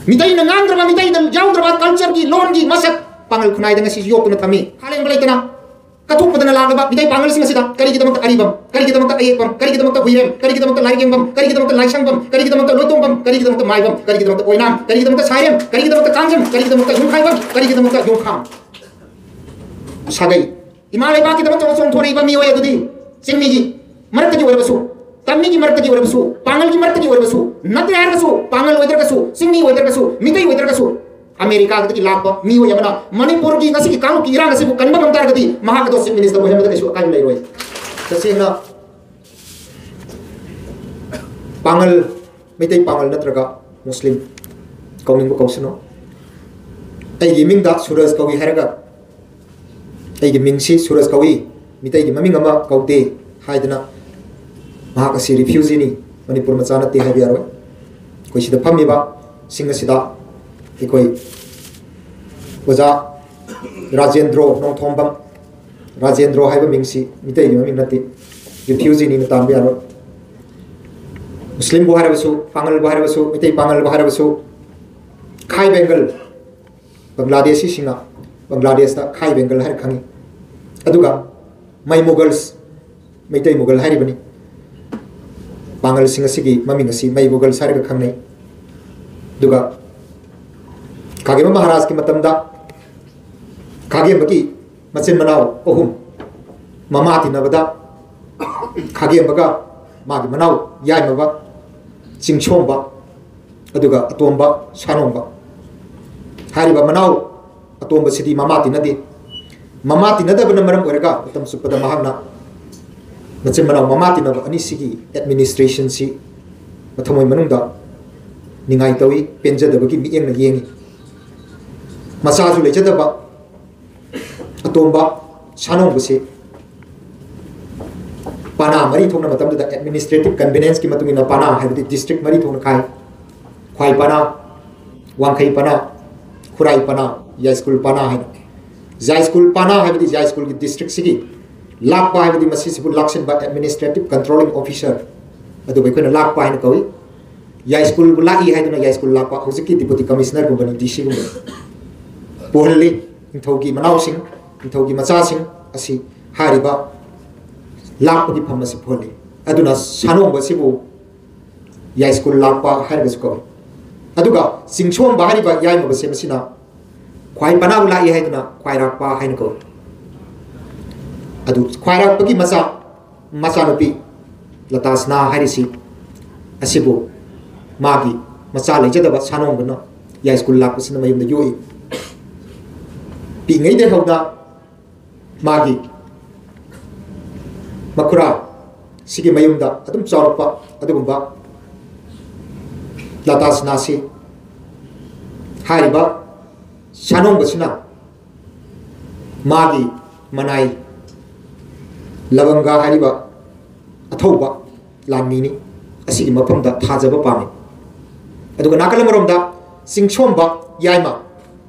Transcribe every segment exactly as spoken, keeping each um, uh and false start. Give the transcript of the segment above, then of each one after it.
ꯃꯤꯇꯩꯅ ꯉꯥꯡꯗ꯭ꯔꯕ, ꯃꯤꯇꯩꯗ ꯌꯥꯎꯗ꯭ꯔꯕ culture ꯒꯤ, ꯂꯣꯟꯒꯤ ꯃꯁꯛ ꯄꯥꯡꯒꯜ ꯈꯨꯟꯅꯥꯏꯗ ꯉꯁꯤ ꯌꯣꯛꯇꯨꯅ ꯊꯝꯃꯤ꯫ ꯍꯥꯂꯦꯡꯕ ꯂꯩꯇꯅ ꯀꯠꯊꯣꯛꯄꯗꯅ ꯂꯥꯛꯂꯕ ꯃꯤꯇꯩ ꯄꯥꯡꯒꯜꯁꯤꯡ ꯑꯁꯤꯗ ꯀꯔꯤꯒꯤꯗꯃꯛꯇ ꯑꯔꯤꯕꯝ, ꯀꯔꯤꯒꯤꯗꯃꯛꯇ ꯑꯌꯦꯛꯄꯝ, ꯀꯔꯤꯒꯤꯗꯃꯛꯇ ꯍꯨꯏꯔꯦꯝ, ꯀꯔꯤꯒꯤꯗꯃꯛꯇ ꯂꯥꯏꯔꯤꯛ ꯌꯦꯡꯐꯝ, ꯀꯔꯤꯒꯤꯗꯃꯛꯇ ꯂꯥꯏꯁꯪꯐꯝ, ꯀꯔꯤꯒꯤꯗꯃꯛꯇ ꯂꯣꯏꯇꯣꯡꯐꯝ, ꯀꯔꯤꯒꯤꯗꯃꯛꯇ ꯃꯥꯏꯕꯝ, ꯀꯔꯤꯒꯤꯗꯃꯛꯇ ꯑꯣꯏꯅꯥꯝ, ꯀꯔꯤꯒꯤꯗꯃꯛꯇ ꯁꯥꯏꯔꯦꯝ, ꯀꯔꯤꯒꯤꯗꯃꯛꯇ ꯀꯥꯡꯖꯝ, ꯀꯔꯤꯒꯤꯗꯃꯛꯇ ꯌꯨꯝꯈꯥꯏꯕꯝ, ꯀꯔꯤꯒꯤꯗꯃꯛꯇ ꯌꯨꯝꯈꯥꯝ? ꯁꯥꯒꯩ꯫ ꯏꯃꯥ ꯂꯩꯕꯥꯛꯀꯤꯗꯃꯛꯇ ꯆꯣꯡꯊꯣꯔꯛꯏꯕ ꯃꯤꯑꯣꯏ ꯑꯗꯨꯗꯤ ꯆꯤꯡꯃꯤꯒꯤ ꯃꯔꯛꯇꯒꯤ ꯑꯣꯏꯔꯕꯁꯨ, ꯇꯝꯃꯤꯒꯤ ꯃꯔꯛꯇꯒꯤ ꯑꯣꯏꯔꯕꯁꯨ, ꯄꯥꯉꯜꯒꯤ ꯃꯔꯛꯇꯒꯤ ꯑꯣꯏꯔꯕꯁꯨ, ꯅꯠꯇ꯭ꯔꯦ ꯍꯥꯏꯔꯒꯁꯨ, ꯄꯥꯉꯜ ꯑꯣꯏꯗ꯭ꯔꯒꯁꯨ, ꯆꯤꯡꯃꯤ ꯑꯣꯏꯗ꯭ꯔꯒꯁꯨ, ꯃꯤꯇꯩ ꯑꯣꯏꯗ꯭ꯔꯒꯁꯨ, ꯑꯃꯦꯔꯤꯀꯥꯗꯒꯤ ꯂꯥꯛꯄ ꯃꯤꯑꯣꯏ ꯑꯃꯅ ꯃꯅꯤꯄꯨꯔꯒꯤ ꯉꯁꯤꯒꯤ ꯀꯥꯡꯂꯨꯞꯀꯤ ꯏꯔꯥꯡ ꯑꯁꯤꯕꯨ ꯀꯟꯕ ꯉꯝ ꯇꯥꯔꯒꯗꯤ ꯃꯍꯥꯛ ꯑꯗꯣ Chief Minister ꯑꯣꯏꯍꯟꯕꯗ ꯀꯩꯁꯨ ꯑꯀꯥꯏꯕ ꯂꯩꯔꯣꯏ꯫ ꯇꯁꯦꯡꯅ ꯄꯥꯉꯜ, ꯃꯩꯇꯩ ꯄꯥꯉꯜ ꯅꯠꯇ꯭ꯔꯒ ꯃꯨꯁꯂꯤꯝ ꯀꯧꯅꯤꯡꯕ ꯀꯧꯁꯅꯨ, ꯑꯩꯒꯤ ꯃꯤꯡꯗ ꯁꯨꯔꯖ ꯀꯧꯏ ꯍꯥꯏꯔꯒ ꯑꯩꯒꯤ ꯃꯤꯡꯁꯤ ꯁꯨꯔꯖ ꯀꯧꯏ, ꯃꯤꯇꯩꯒꯤ ꯃꯃꯤꯡ ꯑꯃ ꯀꯧꯗꯦ ꯍꯥꯏꯗꯅ ꯃꯍꯥꯛ ꯑꯁꯤ refugee ꯅꯤ, ꯃꯅꯤꯄꯨꯔ ꯃꯆꯥ ꯅꯠꯇꯦ ꯍꯥꯏꯕ ꯌꯥꯔꯣꯏ꯫ ꯑꯩꯈꯣꯏ ꯁꯤꯗ ꯐꯝꯃꯤꯕ ꯁꯤꯡ ꯑꯁꯤꯗ ꯑꯩꯈꯣꯏ ꯑꯣꯖꯥ ꯔꯥꯖꯦꯟꯗ꯭ꯔꯣ ꯅꯣꯡꯊꯣꯝꯕꯝ, ꯔꯥꯖꯦꯟꯗ꯭ꯔꯣ ꯍꯥꯏꯕ ꯃꯤꯡꯁꯤ ꯃꯤꯇꯩꯒꯤ ꯃꯃꯤꯡ ꯅꯠꯇꯦ, refugee ꯅꯤꯅ ꯇꯥꯟꯕ ꯌꯥꯔꯣꯏ꯫ ꯃꯨꯁꯂꯤꯝꯕꯨ ꯍꯥꯏꯔꯕꯁꯨ, ꯄꯥꯉꯜꯕꯨ ꯍꯥꯏꯔꯕꯁꯨ, ꯃꯤꯇꯩ ꯄꯥꯉꯜꯕꯨ ꯍꯥꯏꯔꯕꯁꯨ, ꯈꯥꯏ ꯕꯦꯡꯒꯜ, ꯕꯪꯒ꯭ꯂꯥꯗꯦꯁꯤꯁꯤꯡꯅ ꯕꯪꯒ꯭ꯂꯥꯗꯦꯁꯇ ꯈꯥꯏ ꯕꯦꯡꯒꯜ ꯍꯥꯏꯅ ꯈꯪꯉꯤ꯫ ꯑꯗꯨꯒ ꯃꯩ ꯃꯨꯒꯜꯁ, ꯃꯩꯇꯩ ꯃꯨꯒꯜ ꯍꯥꯏꯔꯤꯕꯅꯤ꯫ ꯄꯥꯉꯜꯁꯤꯡ ꯑꯁꯤꯒꯤ ꯃꯃꯤꯡ ꯑꯁꯤ ꯃꯩ ꯃꯨꯒꯜꯁ ꯍꯥꯏꯔꯒ ꯈꯪꯅꯩ꯫ ꯑꯗꯨꯒ ꯈꯥꯒꯦꯝꯕ ꯃꯍꯥꯔꯥꯖꯀꯤ ꯃꯇꯝꯗ ꯈꯥꯒꯦꯝꯕꯒꯤ ꯃꯆꯤꯟ ꯃꯅꯥꯎ ꯑꯍꯨꯝ ꯃꯃꯥ ꯇꯤꯟꯅꯕꯗ ꯈꯥꯒꯦꯝꯕꯒ ꯃꯥꯒꯤ ꯃꯅꯥꯎ ꯌꯥꯏꯃꯕ ꯆꯤꯡꯁꯣꯝꯕ ꯑꯗꯨꯒ ꯑꯇꯣꯝꯕ ꯁꯥꯅꯣꯝꯕ ꯍꯥꯏꯔꯤꯕ ꯃꯅꯥꯎ ꯑꯇꯣꯝꯕꯁꯤꯗꯤ ꯃꯃꯥ ꯇꯤꯟꯅꯗꯦ꯫ ꯃꯃꯥ ꯇꯤꯟꯅꯗꯕꯅ ꯃꯔꯝ ꯑꯣꯏꯔꯒ ꯃꯇꯝ ꯆꯨꯞꯄꯗ ꯃꯍꯥꯛꯅ ꯃꯆꯤꯟ ꯃꯅꯥꯎ ꯃꯃꯥ ꯇꯤꯟꯅꯕ ꯑꯅꯤꯁꯤꯒꯤ administration ꯁꯤ ꯃꯊꯃꯣꯏ ꯃꯅꯨꯡꯗ ꯅꯤꯡꯉꯥꯏ ꯇꯧꯏ, ꯄꯦꯟꯖꯗꯕꯒꯤ ꯃꯤꯠꯌꯦꯡꯅ ꯌꯦꯡꯏ꯫ ꯃꯆꯥꯁꯨ ꯂꯩꯖꯗꯕ ꯑꯇꯣꯝꯕ ꯁꯥꯅꯣꯝꯕꯁꯤ ꯄꯅꯥ ꯃꯔꯤ ꯊꯣꯛꯅ, ꯃꯇꯝꯗꯨꯗ administrative convenience ꯀꯤ ꯃꯇꯨꯡ ꯏꯟꯅ ꯄꯅꯥ ꯍꯥꯏꯕꯗꯤ district ꯃꯔꯤ ꯊꯣꯛꯅ ꯈꯥꯏ꯫ ꯈ꯭ꯋꯥꯏ ꯄꯅꯥ, ꯋꯥꯡꯈꯩ ꯄꯅꯥ, ꯈꯨꯔꯥꯏ ꯄꯅꯥ, ꯌꯥꯏꯁ꯭ꯀꯨꯜ ꯄꯅꯥ ꯍꯥꯏꯅ꯫ ꯌꯥꯏꯁ꯭ꯀꯨꯜ ꯄꯅꯥ ꯍꯥꯏꯕꯗꯤ ꯌꯥꯏꯁ꯭ꯀꯨꯜꯒꯤ district ꯁꯤꯒꯤ ꯂꯥꯛꯄ ꯍꯥꯏꯕꯗꯤ ꯃꯁꯤꯁꯤꯕꯨ ꯂꯥꯛꯁꯤꯟꯕ administrative controlling officer ꯑꯗꯨꯕꯨ ꯑꯩꯈꯣꯏꯅ ꯂꯥꯛꯄ ꯍꯥꯏꯅ ꯀꯧꯏ꯫ ꯌꯥꯏꯁ꯭ꯀꯨꯜꯕꯨ ꯂꯥꯛꯏ ꯍꯥꯏꯗꯨꯅ ꯌꯥꯏꯁ꯭ꯀꯨꯜ ꯂꯥꯛꯄ ꯍꯧꯖꯤꯛꯀꯤ ꯗꯤꯄꯨꯇꯤ ꯀꯃꯤꯁꯅꯔꯒꯨꯝꯕꯅꯤ, ꯗꯤ ꯁꯤꯒꯨꯝꯕꯅꯤ ꯄꯨꯍꯜꯂꯤ꯫ ꯅꯤꯡꯊꯧꯒꯤ ꯃꯅꯥꯎꯁꯤꯡ, ꯅꯤꯡꯊꯧꯒꯤ ꯃꯆꯥꯁꯤꯡ ꯑꯁꯤ ꯍꯥꯏꯔꯤꯕ ꯂꯥꯛꯄꯒꯤ ꯐꯝ ꯑꯁꯤ ꯄꯨꯍꯜꯂꯤ꯫ ꯑꯗꯨꯅ ꯁꯥꯅꯣꯡꯕ ꯑꯁꯤꯕꯨ ꯌꯥꯏꯁ꯭ꯀꯨꯜ ꯂꯥꯛꯄ ꯍꯥꯏꯔꯒꯁꯨ ꯀꯧꯏ꯫ ꯑꯗꯨꯒ ꯆꯤꯡꯁꯣꯝꯕ ꯍꯥꯏꯔꯤꯕ ꯌꯥꯏꯃꯕꯁꯦ ꯃꯁꯤꯅ ꯈ꯭ꯋꯥꯏ ꯄꯅꯥꯕꯨ ꯂꯥꯛꯏ ꯍꯥꯏꯗꯨꯅ ꯈ꯭ꯋꯥꯏꯔꯥꯛꯄ ꯍꯥꯏꯅ ꯀꯧꯏ꯫ ꯑꯗꯨ ꯈ꯭ꯋꯥꯏꯔꯥꯛꯄꯒꯤ ꯃꯆꯥ ꯃꯆꯥꯅꯨꯄꯤ ꯂꯇꯥꯁꯅꯥ ꯍꯥꯏꯔꯤꯁꯤ ꯑꯁꯤꯕꯨ ꯃꯥꯒꯤ ꯃꯆꯥ ꯂꯩꯖꯗꯕ ꯁꯥꯅꯣꯡꯕꯅ ꯌꯥꯏꯁ꯭ꯀꯨꯜ ꯂꯥꯛꯄꯁꯤꯅ ꯃꯌꯨꯝꯗ ꯌꯣꯛꯏ꯫ ꯄꯤꯛꯏꯉꯩꯗꯒꯤ ꯍꯧꯅ ꯃꯥꯒꯤ ꯃꯈꯨꯔꯥ ꯁꯤꯒꯤ ꯃꯌꯨꯝꯗ ꯑꯗꯨꯝ ꯆꯥꯎꯔꯛꯄ ꯑꯗꯨꯒꯨꯝꯕ ꯂꯇꯥꯁꯅꯥꯁꯤ ꯍꯥꯏꯔꯤꯕ ꯁꯥꯅꯣꯡꯕꯁꯤꯅ ꯃꯥꯒꯤ ꯃꯅꯥꯏ ꯂꯕꯪꯒ ꯍꯥꯏꯔꯤꯕ ꯑꯊꯧꯕ ꯂꯥꯟꯃꯤꯅꯤ꯫ ꯑꯁꯤꯒꯤ ꯃꯐꯝꯗ ꯊꯥꯖꯕ ꯄꯥꯝꯃꯤ꯫ ꯑꯗꯨꯒ ꯅꯥꯀꯜ ꯑꯃꯔꯣꯝꯗ ꯆꯤꯡꯁꯣꯝꯕ ꯌꯥꯏꯃ,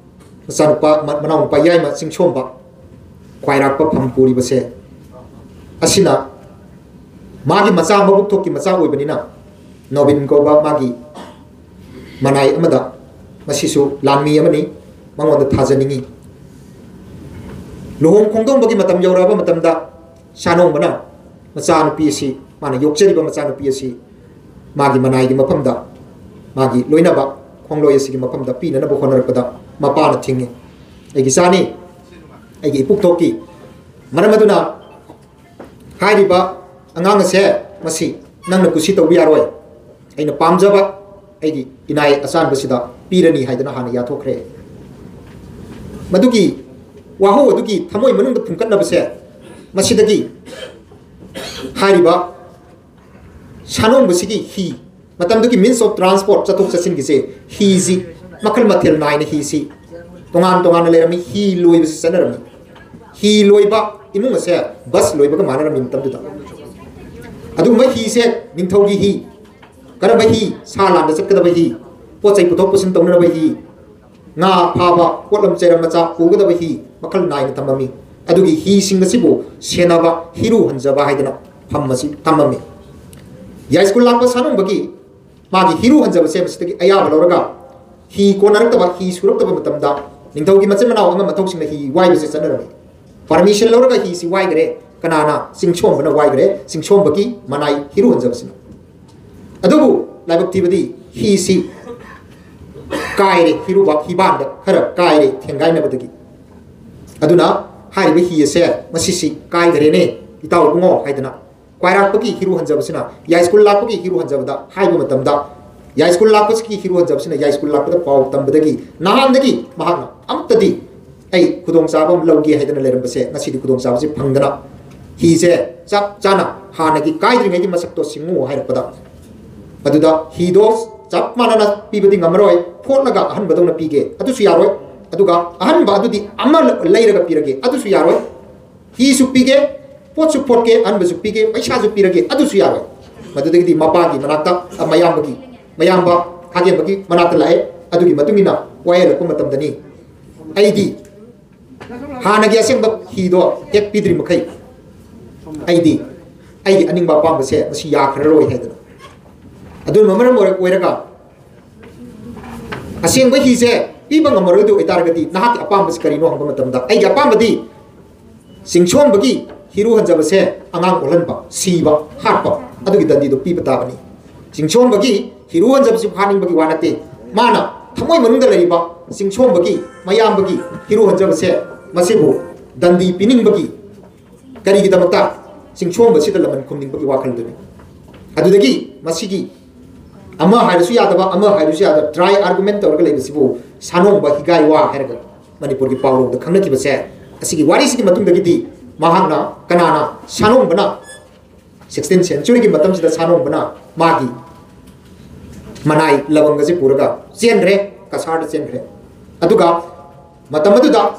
ꯃꯆꯥꯅꯨꯄꯥ, ꯃ-, ꯃꯅꯥꯎꯅꯨꯄꯥ ꯌꯥꯏꯃ ꯆꯤꯡꯁꯣꯝꯕ ꯈ꯭ꯋꯥꯏꯔꯥꯛꯄ ꯐꯝ ꯄꯨꯔꯤꯕꯁꯦ ꯑꯁꯤꯅ ꯃꯥꯒꯤ ꯃꯆꯥ, ꯃꯕꯨꯛ ꯊꯣꯛꯀꯤ ꯃꯆꯥ ꯑꯣꯏꯕꯅꯤꯅ ꯅꯣꯕꯤꯟ ꯀꯧꯕ ꯃꯥꯒꯤ ꯃꯅꯥꯏ ꯑꯃꯗ, ꯃꯁꯤꯁꯨ ꯂꯥꯟꯃꯤ ꯑꯃꯅꯤ, ꯃꯉꯣꯟꯗ ꯊꯥꯖꯅꯤꯡꯉꯤ꯫ ꯂꯨꯍꯣꯡ ꯈꯣꯡꯗꯣꯡꯕꯒꯤ ꯃꯇꯝ ꯌꯧꯔꯛꯑꯕ ꯃꯇꯝꯗ ꯁꯥꯅꯣꯡꯕꯅ ꯃꯆꯥꯅꯨꯄꯤ ꯑꯁꯤ, ꯃꯥꯅ ꯌꯣꯛꯆꯔꯤꯕ ꯃꯆꯥꯅꯨꯄꯤ ꯑꯁꯤ ꯃꯥꯒꯤ ꯃꯅꯥꯏꯒꯤ ꯃꯐꯝꯗ, ꯃꯥꯒꯤ ꯂꯣꯏꯅꯕ ꯈꯣꯡꯂꯣꯏ ꯑꯁꯤꯒꯤ ꯃꯐꯝꯗ ꯄꯤꯅꯅꯕ ꯍꯣꯠꯅꯔꯛꯄꯗ ꯃꯄꯥꯅ ꯊꯤꯡꯉꯤ꯫ "ꯑꯩꯒꯤ ꯏꯆꯥꯅꯤ, ꯑꯩꯒꯤ ꯏꯄꯨꯛꯊꯣꯛꯀꯤ, ꯃꯔꯝ ꯑꯗꯨꯅ ꯍꯥꯏꯔꯤꯕ ꯑꯉꯥꯡ ꯑꯁꯦ ꯃꯁꯤ ꯅꯪꯅ ꯀꯨꯁꯤ ꯇꯧꯕ ꯌꯥꯔꯣꯏ꯫ ꯑꯩꯅ ꯄꯥꯝꯖꯕ ꯑꯩꯒꯤ ꯏꯅꯥꯏ ꯑꯆꯥꯟꯕꯁꯤꯗ ꯄꯤꯔꯅꯤ" ꯍꯥꯏꯗꯅ ꯍꯥꯟꯅ ꯌꯥꯊꯣꯛꯈ꯭ꯔꯦ꯫ ꯃꯗꯨꯒꯤ ꯋꯥꯍꯧ ꯑꯗꯨꯒꯤ ꯊꯃꯣꯏ ꯃꯅꯨꯡꯗ ꯐꯨꯝꯀꯠꯅꯕꯁꯦ, ꯃꯁꯤꯗꯒꯤ ꯍꯥꯏꯔꯤꯕ ꯁꯥꯅꯣꯡꯕꯁꯤꯒꯤ ꯍꯤ, ꯃꯇꯝꯗꯨꯒꯤ means of transport, ꯆꯠꯊꯣꯛ ꯆꯠꯁꯤꯟꯒꯤꯁꯦ, ꯍꯤꯁꯤ ꯃꯈꯜ ꯃꯊꯦꯜ ꯅꯥꯏꯅ ꯍꯤꯁꯤ ꯇꯣꯉꯥꯟ ꯇꯣꯉꯥꯟꯅ ꯂꯩꯔꯝꯃꯤ꯫ ꯍꯤ ꯂꯣꯏꯕꯁꯤ ꯆꯠꯅꯔꯝꯃꯤ꯫ ꯍꯤ ꯂꯣꯏꯕ ꯏꯃꯨꯡ ꯑꯁꯦ ꯕꯁ ꯂꯣꯏꯕꯒ ꯃꯥꯟꯅꯔꯝꯃꯤ ꯃꯇꯝꯗꯨꯗ꯫ ꯑꯗꯨꯒꯨꯝꯕ ꯍꯤꯁꯦ ꯅꯤꯡꯊꯧꯒꯤ ꯍꯤ, ꯀꯔꯝꯕ ꯍꯤ? ꯁꯥ ꯂꯥꯟꯗ ꯆꯠꯀꯗꯕ ꯍꯤ, ꯄꯣꯠ ꯆꯩ ꯄꯨꯊꯣꯛ ꯄꯨꯁꯤꯟ ꯇꯧꯅꯅꯕ ꯍꯤ, ꯉꯥ ꯐꯥꯕ, ꯄꯣꯠꯂꯝ ꯆꯩꯔꯝ ꯃꯆꯥ ꯄꯨꯒꯗꯕ ꯍꯤ ꯃꯈꯜ ꯅꯥꯏꯅ ꯊꯝꯃꯝꯃꯤ꯫ ꯑꯗꯨꯒꯤ ꯍꯤꯁꯤꯡ ꯑꯁꯤꯕꯨ ꯁꯦꯟꯅꯕ ꯍꯤꯔꯨ ꯍꯟꯖꯕ ꯍꯥꯏꯗꯅ ꯐꯝ ꯑꯁꯤ ꯊꯝꯃꯝꯃꯤ꯫ ꯌꯥꯏꯁ꯭ꯀꯨꯜ ꯂꯥꯛꯄ ꯁꯥꯅꯣꯡꯕꯒꯤ ꯃꯥꯒꯤ ꯍꯤꯔꯨ ꯍꯟꯖꯕꯁꯦ ꯃꯁꯤꯗꯒꯤ ꯑꯌꯥꯕ ꯂꯧꯔꯒ ꯍꯤ ꯀꯣꯟꯅꯔꯛꯇꯕ, ꯍꯤ ꯁꯨꯔꯛꯇꯕ ꯃꯇꯝꯗ ꯅꯤꯡꯊꯧꯒꯤ ꯃꯆꯤꯟ ꯃꯅꯥꯎ ꯑꯉꯝ ꯑꯊꯧꯁꯤꯡꯅ ꯍꯤ ꯋꯥꯏꯕꯁꯦ ꯆꯠꯅꯔꯝꯃꯤ꯫ ꯄꯔꯃꯤꯁꯟ ꯂꯧꯔꯒ ꯍꯤꯁꯤ ꯋꯥꯏꯈ꯭ꯔꯦ, ꯀꯅꯥꯅ? ꯆꯤꯡꯁꯣꯝꯕꯅ ꯋꯥꯏꯈ꯭ꯔꯦ, ꯆꯤꯡꯁꯣꯝꯕꯒꯤ ꯃꯅꯥꯏ ꯍꯤꯔꯨ ꯍꯟꯖꯕꯁꯤꯅ꯫ ꯑꯗꯨꯕꯨ ꯂꯥꯏꯕꯛ ꯊꯤꯕꯗꯤ ꯍꯤꯁꯤ ꯀꯥꯏꯔꯦ, ꯍꯤꯔꯨꯕꯥꯛ ꯍꯤꯕꯥꯟꯗ ꯈꯔ ꯀꯥꯏꯔꯦ ꯊꯦꯡꯒꯥꯏꯅꯕꯗꯒꯤ꯫ ꯑꯗꯨꯅ ꯍꯥꯏꯔꯤꯕ ꯍꯤ ꯑꯁꯦ ꯃꯁꯤꯁꯤ ꯀꯥꯏꯈ꯭ꯔꯦꯅꯦ ꯏꯇꯥꯎ ꯏꯕꯨꯡꯉꯣ ꯍꯥꯏꯗꯅ ꯀ꯭ꯋꯥꯏꯔꯥꯛꯄꯒꯤ ꯍꯤꯔꯨ ꯍꯟꯖꯕꯁꯤꯅ, ꯌꯥꯏꯁ꯭ꯀꯨꯜ ꯂꯥꯛꯄꯒꯤ ꯍꯤꯔꯨ ꯍꯟꯖꯕꯗ ꯍꯥꯏꯕ ꯃꯇꯝꯗ, ꯌꯥꯏꯁ꯭ꯀꯨꯜ ꯂꯥꯛꯄꯁꯤꯒꯤ ꯍꯤꯔꯨ ꯍꯟꯖꯕꯁꯤꯅ ꯌꯥꯏꯁ꯭ꯀꯨꯜ ꯂꯥꯛꯄꯗ ꯄꯥꯎ ꯇꯝꯕꯗꯒꯤ ꯅꯍꯥꯟꯗꯒꯤ ꯃꯍꯥꯛꯅ ꯑꯃꯠꯇꯗꯤ ꯑꯩ ꯈꯨꯗꯣꯡꯆꯥꯕ ꯑꯃ ꯂꯧꯒꯦ ꯍꯥꯏꯗꯅ ꯂꯩꯔꯝꯕꯁꯦ ꯉꯁꯤꯗꯤ ꯈꯨꯗꯣꯡꯆꯥꯕꯁꯤ ꯐꯪꯗꯅ ꯍꯤꯁꯦ ꯆꯞ ꯆꯥꯅ ꯍꯥꯟꯅꯒꯤ ꯀꯥꯏꯗ꯭ꯔꯤꯉꯩꯒꯤ ꯃꯁꯛꯇꯣ ꯁꯤꯡꯉꯨ ꯍꯥꯏꯔꯛꯄꯗ, ꯑꯗꯨꯗ ꯍꯤꯗꯣ ꯆꯞ ꯃꯥꯟꯅꯅ ꯄꯤꯕꯗꯤ ꯉꯝꯃꯔꯣꯏ, ꯐꯣꯠꯂꯒ ꯑꯍꯟꯕꯗꯧꯅ ꯄꯤꯒꯦ, ꯑꯗꯨꯁꯨ ꯌꯥꯔꯣꯏ꯫ ꯑꯗꯨꯒ ꯑꯍꯟꯕ ꯑꯗꯨꯗꯤ ꯑꯃ ꯂꯩꯔꯒ ꯄꯤꯔꯒꯦ, ꯑꯗꯨꯁꯨ ꯌꯥꯔꯣꯏ꯫ ꯍꯤꯁꯨ ꯄꯤꯒꯦ, ꯄꯣꯠꯁꯨ ꯐꯣꯠꯀꯦ, ꯑꯍꯟꯕꯁꯨ ꯄꯤꯒꯦ, ꯄꯩꯁꯥꯁꯨ ꯄꯤꯔꯒꯦ, ꯑꯗꯨꯁꯨ ꯌꯥꯔꯣꯏ꯫ ꯃꯗꯨꯗꯒꯤꯗꯤ ꯃꯄꯥꯒꯤ ꯃꯅꯥꯛꯇ, ꯑ, ꯃꯌꯥꯝꯕꯒꯤ, ꯃꯌꯥꯝꯕ ꯈꯥꯒꯦꯝꯕꯒꯤ ꯃꯅꯥꯛꯇ ꯂꯥꯛꯑꯦ꯫ ꯑꯗꯨꯒꯤ ꯃꯇꯨꯡ ꯏꯟꯅ ꯋꯥꯌꯦꯜꯂꯛꯄ ꯃꯇꯝꯗꯅꯤ ꯑꯩꯗꯤ ꯍꯥꯟꯅꯒꯤ ꯑꯁꯦꯡꯕ ꯍꯤꯗꯣ ꯍꯦꯛ ꯄꯤꯗ꯭ꯔꯤ ꯃꯈꯩ ꯑꯩꯗꯤ ꯑꯩꯒꯤ ꯑꯅꯤꯡꯕ ꯑꯄꯥꯝꯕꯁꯦ ꯃꯁꯤ ꯌꯥꯈ꯭ꯔꯔꯣꯏ ꯍꯥꯏꯗꯅ꯫ ꯑꯗꯨꯅ ꯃꯔꯝ ꯑꯣꯏꯔ-, ꯑꯣꯏꯔꯒ ꯑꯁꯦꯡꯕ ꯍꯤꯁꯦ ꯄꯤꯕ ꯉꯝꯃꯔꯣꯏꯗ ꯑꯣꯏꯇꯥꯔꯒꯗꯤ ꯅꯍꯥꯛꯀꯤ ꯑꯄꯥꯝꯕꯁꯤ ꯀꯔꯤꯅꯣ ꯍꯪꯕ ꯃꯇꯝꯗ, ꯑꯩꯒꯤ ꯑꯄꯥꯝꯕꯗꯤ ꯆꯤꯡꯁꯣꯝꯕꯒꯤ ꯍꯤꯔꯨ ꯍꯟꯖꯕꯁꯦ ꯑꯉꯥꯡ ꯑꯣꯜꯍꯟꯕ, ꯁꯤꯕ, ꯍꯥꯠꯄ, ꯑꯗꯨꯒꯤ ꯗꯟꯗꯤꯗꯣ ꯄꯤꯕ ꯇꯥꯕꯅꯤ꯫ ꯆꯤꯡꯁꯣꯝꯕꯒꯤ ꯍꯤꯔꯨ ꯍꯟꯖꯕꯁꯤ ꯐꯥꯅꯤꯡꯕꯒꯤ ꯋꯥ ꯅꯠꯇꯦ, ꯃꯥꯅ ꯊꯃꯣꯏ ꯃꯅꯨꯡꯗ ꯂꯩꯔꯤꯕ ꯆꯤꯡꯁꯣꯝꯕꯒꯤ, ꯃꯌꯥꯝꯕꯒꯤ ꯍꯤꯔꯨ ꯍꯟꯖꯕꯁꯦ ꯃꯁꯤꯕꯨ ꯗꯟꯗꯤ ꯄꯤꯅꯤꯡꯕꯒꯤ, ꯀꯔꯤꯒꯤꯗꯃꯛꯇ? ꯆꯤꯡꯁꯣꯝꯕꯁꯤꯗ ꯂꯃꯟ ꯈꯨꯝꯅꯤꯡꯕꯒꯤ ꯋꯥꯈꯜꯗꯨꯅꯤ꯫ ꯑꯗꯨꯗꯒꯤ ꯃꯁꯤꯒꯤ ꯑꯃ ꯍꯥꯏꯔꯁꯨ ꯌꯥꯗꯕ, ꯑꯃ ꯍꯥꯏꯔꯁꯨ ꯌꯥꯗꯕ, ꯇ꯭ꯔꯥꯏ ꯑꯥꯔꯒꯨꯃꯦꯟ ꯇꯧꯔꯒ ꯂꯩꯕꯁꯤꯕꯨ ꯁꯥꯅꯣꯡꯕ ꯍꯤꯒꯥꯏ ꯋꯥ ꯍꯥꯏꯔꯒ ꯃꯅꯤꯄꯨꯔꯒꯤ ꯄꯥꯎꯔꯧꯗ ꯈꯪꯅꯈꯤꯕꯁꯦ, ꯑꯁꯤꯒꯤ ꯋꯥꯔꯤꯁꯤꯒꯤ ꯃꯇꯨꯡꯗꯒꯤꯗꯤ ꯃꯍꯥꯛꯅ, ꯀꯅꯥꯅ? ꯁꯥꯅꯣꯡꯕꯅ ꯁꯤꯛꯁꯇꯤꯟ ꯁꯦꯟꯆꯨꯔꯤꯒꯤ ꯃꯇꯝꯁꯤꯗ ꯁꯥꯅꯣꯡꯕꯅ ꯃꯥꯒꯤ ꯃꯅꯥꯏ ꯂꯕꯪꯒꯁꯤ ꯄꯨꯔꯒ ꯆꯦꯟꯈ꯭ꯔꯦ, ꯀꯁꯥꯔꯗ ꯆꯦꯟꯈ꯭ꯔꯦ꯫ ꯑꯗꯨꯒ ꯃꯇꯝ ꯑꯗꯨꯗ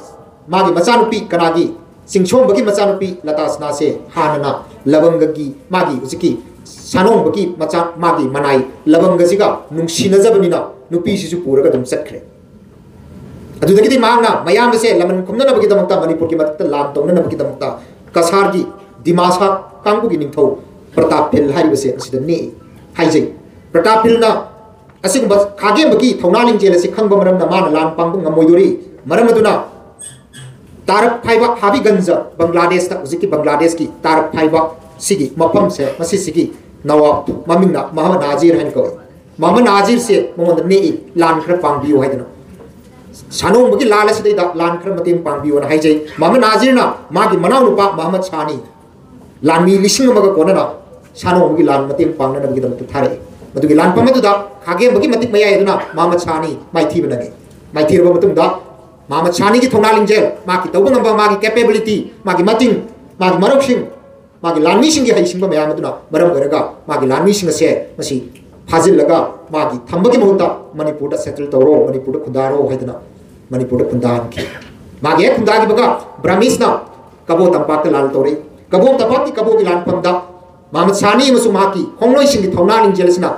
ꯃꯥꯒꯤ ꯃꯆꯥꯅꯨꯄꯤ, ꯀꯅꯥꯒꯤ? ꯆꯤꯡꯁꯣꯝꯕꯒꯤ ꯃꯆꯥꯅꯨꯄꯤ ꯂꯇꯥꯁꯅꯥꯁꯦ ꯍꯥꯟꯅꯅ ꯂꯕꯪꯒꯒꯤ, ꯃꯥꯒꯤ ꯍꯧꯖꯤꯛꯀꯤ ꯁꯥꯅꯣꯡꯕꯒꯤ ꯃꯆꯥ, ꯃꯥꯒꯤ ꯃꯅꯥꯏ ꯂꯕꯪꯒꯁꯤꯒ ꯅꯨꯡꯁꯤꯅꯖꯕꯅꯤꯅ ꯅꯨꯄꯤꯁꯤꯁꯨ ꯄꯨꯔꯒ ꯑꯗꯨꯝ ꯆꯠꯈ꯭ꯔꯦ꯫ ꯑꯗꯨꯗꯒꯤꯗꯤ ꯃꯍꯥꯛꯅ ꯃꯌꯥꯝꯕꯁꯦ ꯂꯃꯟ ꯈꯨꯝꯅꯅꯕꯒꯤꯗꯃꯛꯇ, ꯃꯅꯤꯄꯨꯔꯒꯤ ꯃꯊꯛꯇ ꯂꯥꯟ ꯇꯧꯅꯅꯕꯒꯤꯗꯃꯛꯇ ꯀꯁꯥꯔꯒꯤ ꯗꯤꯃꯥꯁꯥ ꯀꯥꯡꯕꯨꯒꯤ ꯅꯤꯡꯊꯧ ꯄ꯭ꯔꯇꯥꯞ ꯐꯤꯜ ꯍꯥꯏꯔꯤꯕꯁꯦ ꯑꯁꯤꯗ ꯅꯦꯛꯏ ꯍꯥꯏꯖꯩ꯫ ꯄ꯭ꯔꯇꯥꯞ ꯍꯤꯜꯅ ꯑꯁꯤꯒꯨꯝꯕ ꯈꯥꯒꯦꯝꯕꯒꯤ ꯊꯧꯅꯥ ꯂꯤꯡꯖꯦꯜ ꯑꯁꯤ ꯈꯪꯕ ꯃꯔꯝꯅ ꯃꯥꯅ ꯂꯥꯟ ꯄꯥꯡꯕ ꯉꯝꯃꯣꯏꯗꯣꯔꯤ꯫ ꯃꯔꯝ ꯑꯗꯨꯅ ꯇꯥꯔꯛ ꯍꯥꯏꯕ ꯍꯥꯕꯤꯒꯟꯖ, ꯕꯪꯒ꯭ꯂꯥꯗꯦꯁꯇ, ꯍꯧꯖꯤꯛꯀꯤ ꯕꯪꯒ꯭ꯂꯥꯗꯦꯁꯀꯤ ꯇꯥꯔꯛ ꯍꯥꯏꯕ ꯁꯤꯒꯤ ꯃꯐꯝꯁꯦ, ꯃꯁꯤꯁꯤꯒꯤ ꯅꯋꯥꯕ ꯃꯃꯤꯡꯅ ꯃꯍꯃꯗ ꯅꯥꯖꯤꯔ ꯍꯥꯏꯅ ꯀꯧꯏ꯫ ꯃꯍꯃꯗ ꯅꯥꯖꯤꯔꯁꯦ ꯃꯉꯣꯟꯗ ꯅꯦꯛꯏ, "ꯂꯥꯟ ꯈꯔ ꯄꯥꯡꯕꯤꯌꯨ" ꯍꯥꯏꯗꯅ꯫ ꯁꯥꯅꯣꯡꯕꯒꯤ ꯂꯥꯟ ꯑꯁꯤꯗꯩꯗ ꯂꯥꯟ ꯈꯔ ꯃꯇꯦꯡ ꯄꯥꯡꯕꯤꯌꯣꯅ ꯍꯥꯏꯖꯩ꯫ ꯃꯍꯃꯗ ꯅꯥꯖꯤꯔꯅ ꯃꯥꯒꯤ ꯃꯅꯥꯎꯅꯨꯄꯥ ꯃꯍꯃꯗ ꯁꯥꯅꯤ, ꯂꯥꯟꯃꯤ ꯂꯤꯁꯤꯡ ꯑꯃꯒ ꯀꯣꯟꯅꯅ ꯁꯥꯅꯣꯡꯕꯒꯤ ꯂꯥꯟ ꯃꯇꯦꯡ ꯄꯥꯡꯅꯅꯕꯒꯤꯗꯃꯛꯇ ꯊꯥꯔꯛꯏ꯫ ꯃꯗꯨꯒꯤ ꯂꯥꯟꯐꯝ ꯑꯗꯨꯗ ꯈꯥꯒꯦꯝꯕꯒꯤ ꯃꯇꯤꯛ ꯃꯌꯥꯏ ꯑꯗꯨꯅ ꯃꯍꯃꯗ ꯁꯥꯅꯤ ꯃꯥꯏꯊꯤꯕ ꯅꯪꯉꯤ꯫ ꯃꯥꯏꯊꯤꯔꯕ ꯃꯇꯨꯡꯗ ꯃꯍꯃꯗ ꯁꯥꯅꯤꯒꯤ ꯊꯧꯅꯥ ꯂꯤꯡꯖꯦꯜ, ꯃꯥꯒꯤ ꯇꯧꯕ ꯉꯝꯕ, ꯃꯥꯒꯤ capability, ꯃꯥꯒꯤ ꯃꯇꯤꯡ, ꯃꯥꯒꯤ ꯃꯔꯧꯁꯤꯡ, ꯃꯥꯒꯤ ꯂꯥꯟꯃꯤꯁꯤꯡꯒꯤ ꯍꯩꯁꯤꯡꯕ ꯃꯌꯥꯝ ꯑꯗꯨꯅ ꯃꯔꯝ ꯑꯣꯏꯔꯒ ꯃꯥꯒꯤ ꯂꯥꯟꯃꯤꯁꯤꯡ ꯑꯁꯦ ꯃꯁꯤ ꯐꯥꯖꯤꯜꯂꯒ ꯃꯥꯒꯤ ꯊꯝꯕꯒꯤ ꯃꯍꯨꯠꯇ ꯃꯅꯤꯄꯨꯔꯗ settle ꯇꯧꯔꯣ, ꯃꯅꯤꯄꯨꯔꯗ ꯈꯨꯟꯗꯥꯔꯣ ꯍꯥꯏꯗꯅ ꯃꯅꯤꯄꯨꯔꯗ ꯈꯨꯟꯗꯥꯍꯟꯈꯤ꯫ ꯃꯥꯒꯤ ꯍꯦꯛ ꯈꯨꯟꯗꯥꯈꯤꯕꯒ ꯕ꯭ꯔꯥꯍꯃꯤꯁꯅ ꯀꯕꯣ ꯇꯝꯄꯥꯛꯇ ꯂꯥꯜ ꯇꯧꯔꯛꯏ꯫ ꯀꯕꯣ ꯇꯝꯄꯥꯛꯀꯤ ꯀꯕꯣꯒꯤ ꯂꯥꯟꯐꯝꯗ ꯃꯍꯃꯗ ꯁꯥꯅꯤ ꯑꯃꯁꯨꯡ ꯃꯍꯥꯛꯀꯤ ꯈꯣꯡꯂꯣꯏꯁꯤꯡꯒꯤ ꯊꯧꯅꯥ ꯂꯤꯡꯖꯦꯜ ꯑꯁꯤꯅ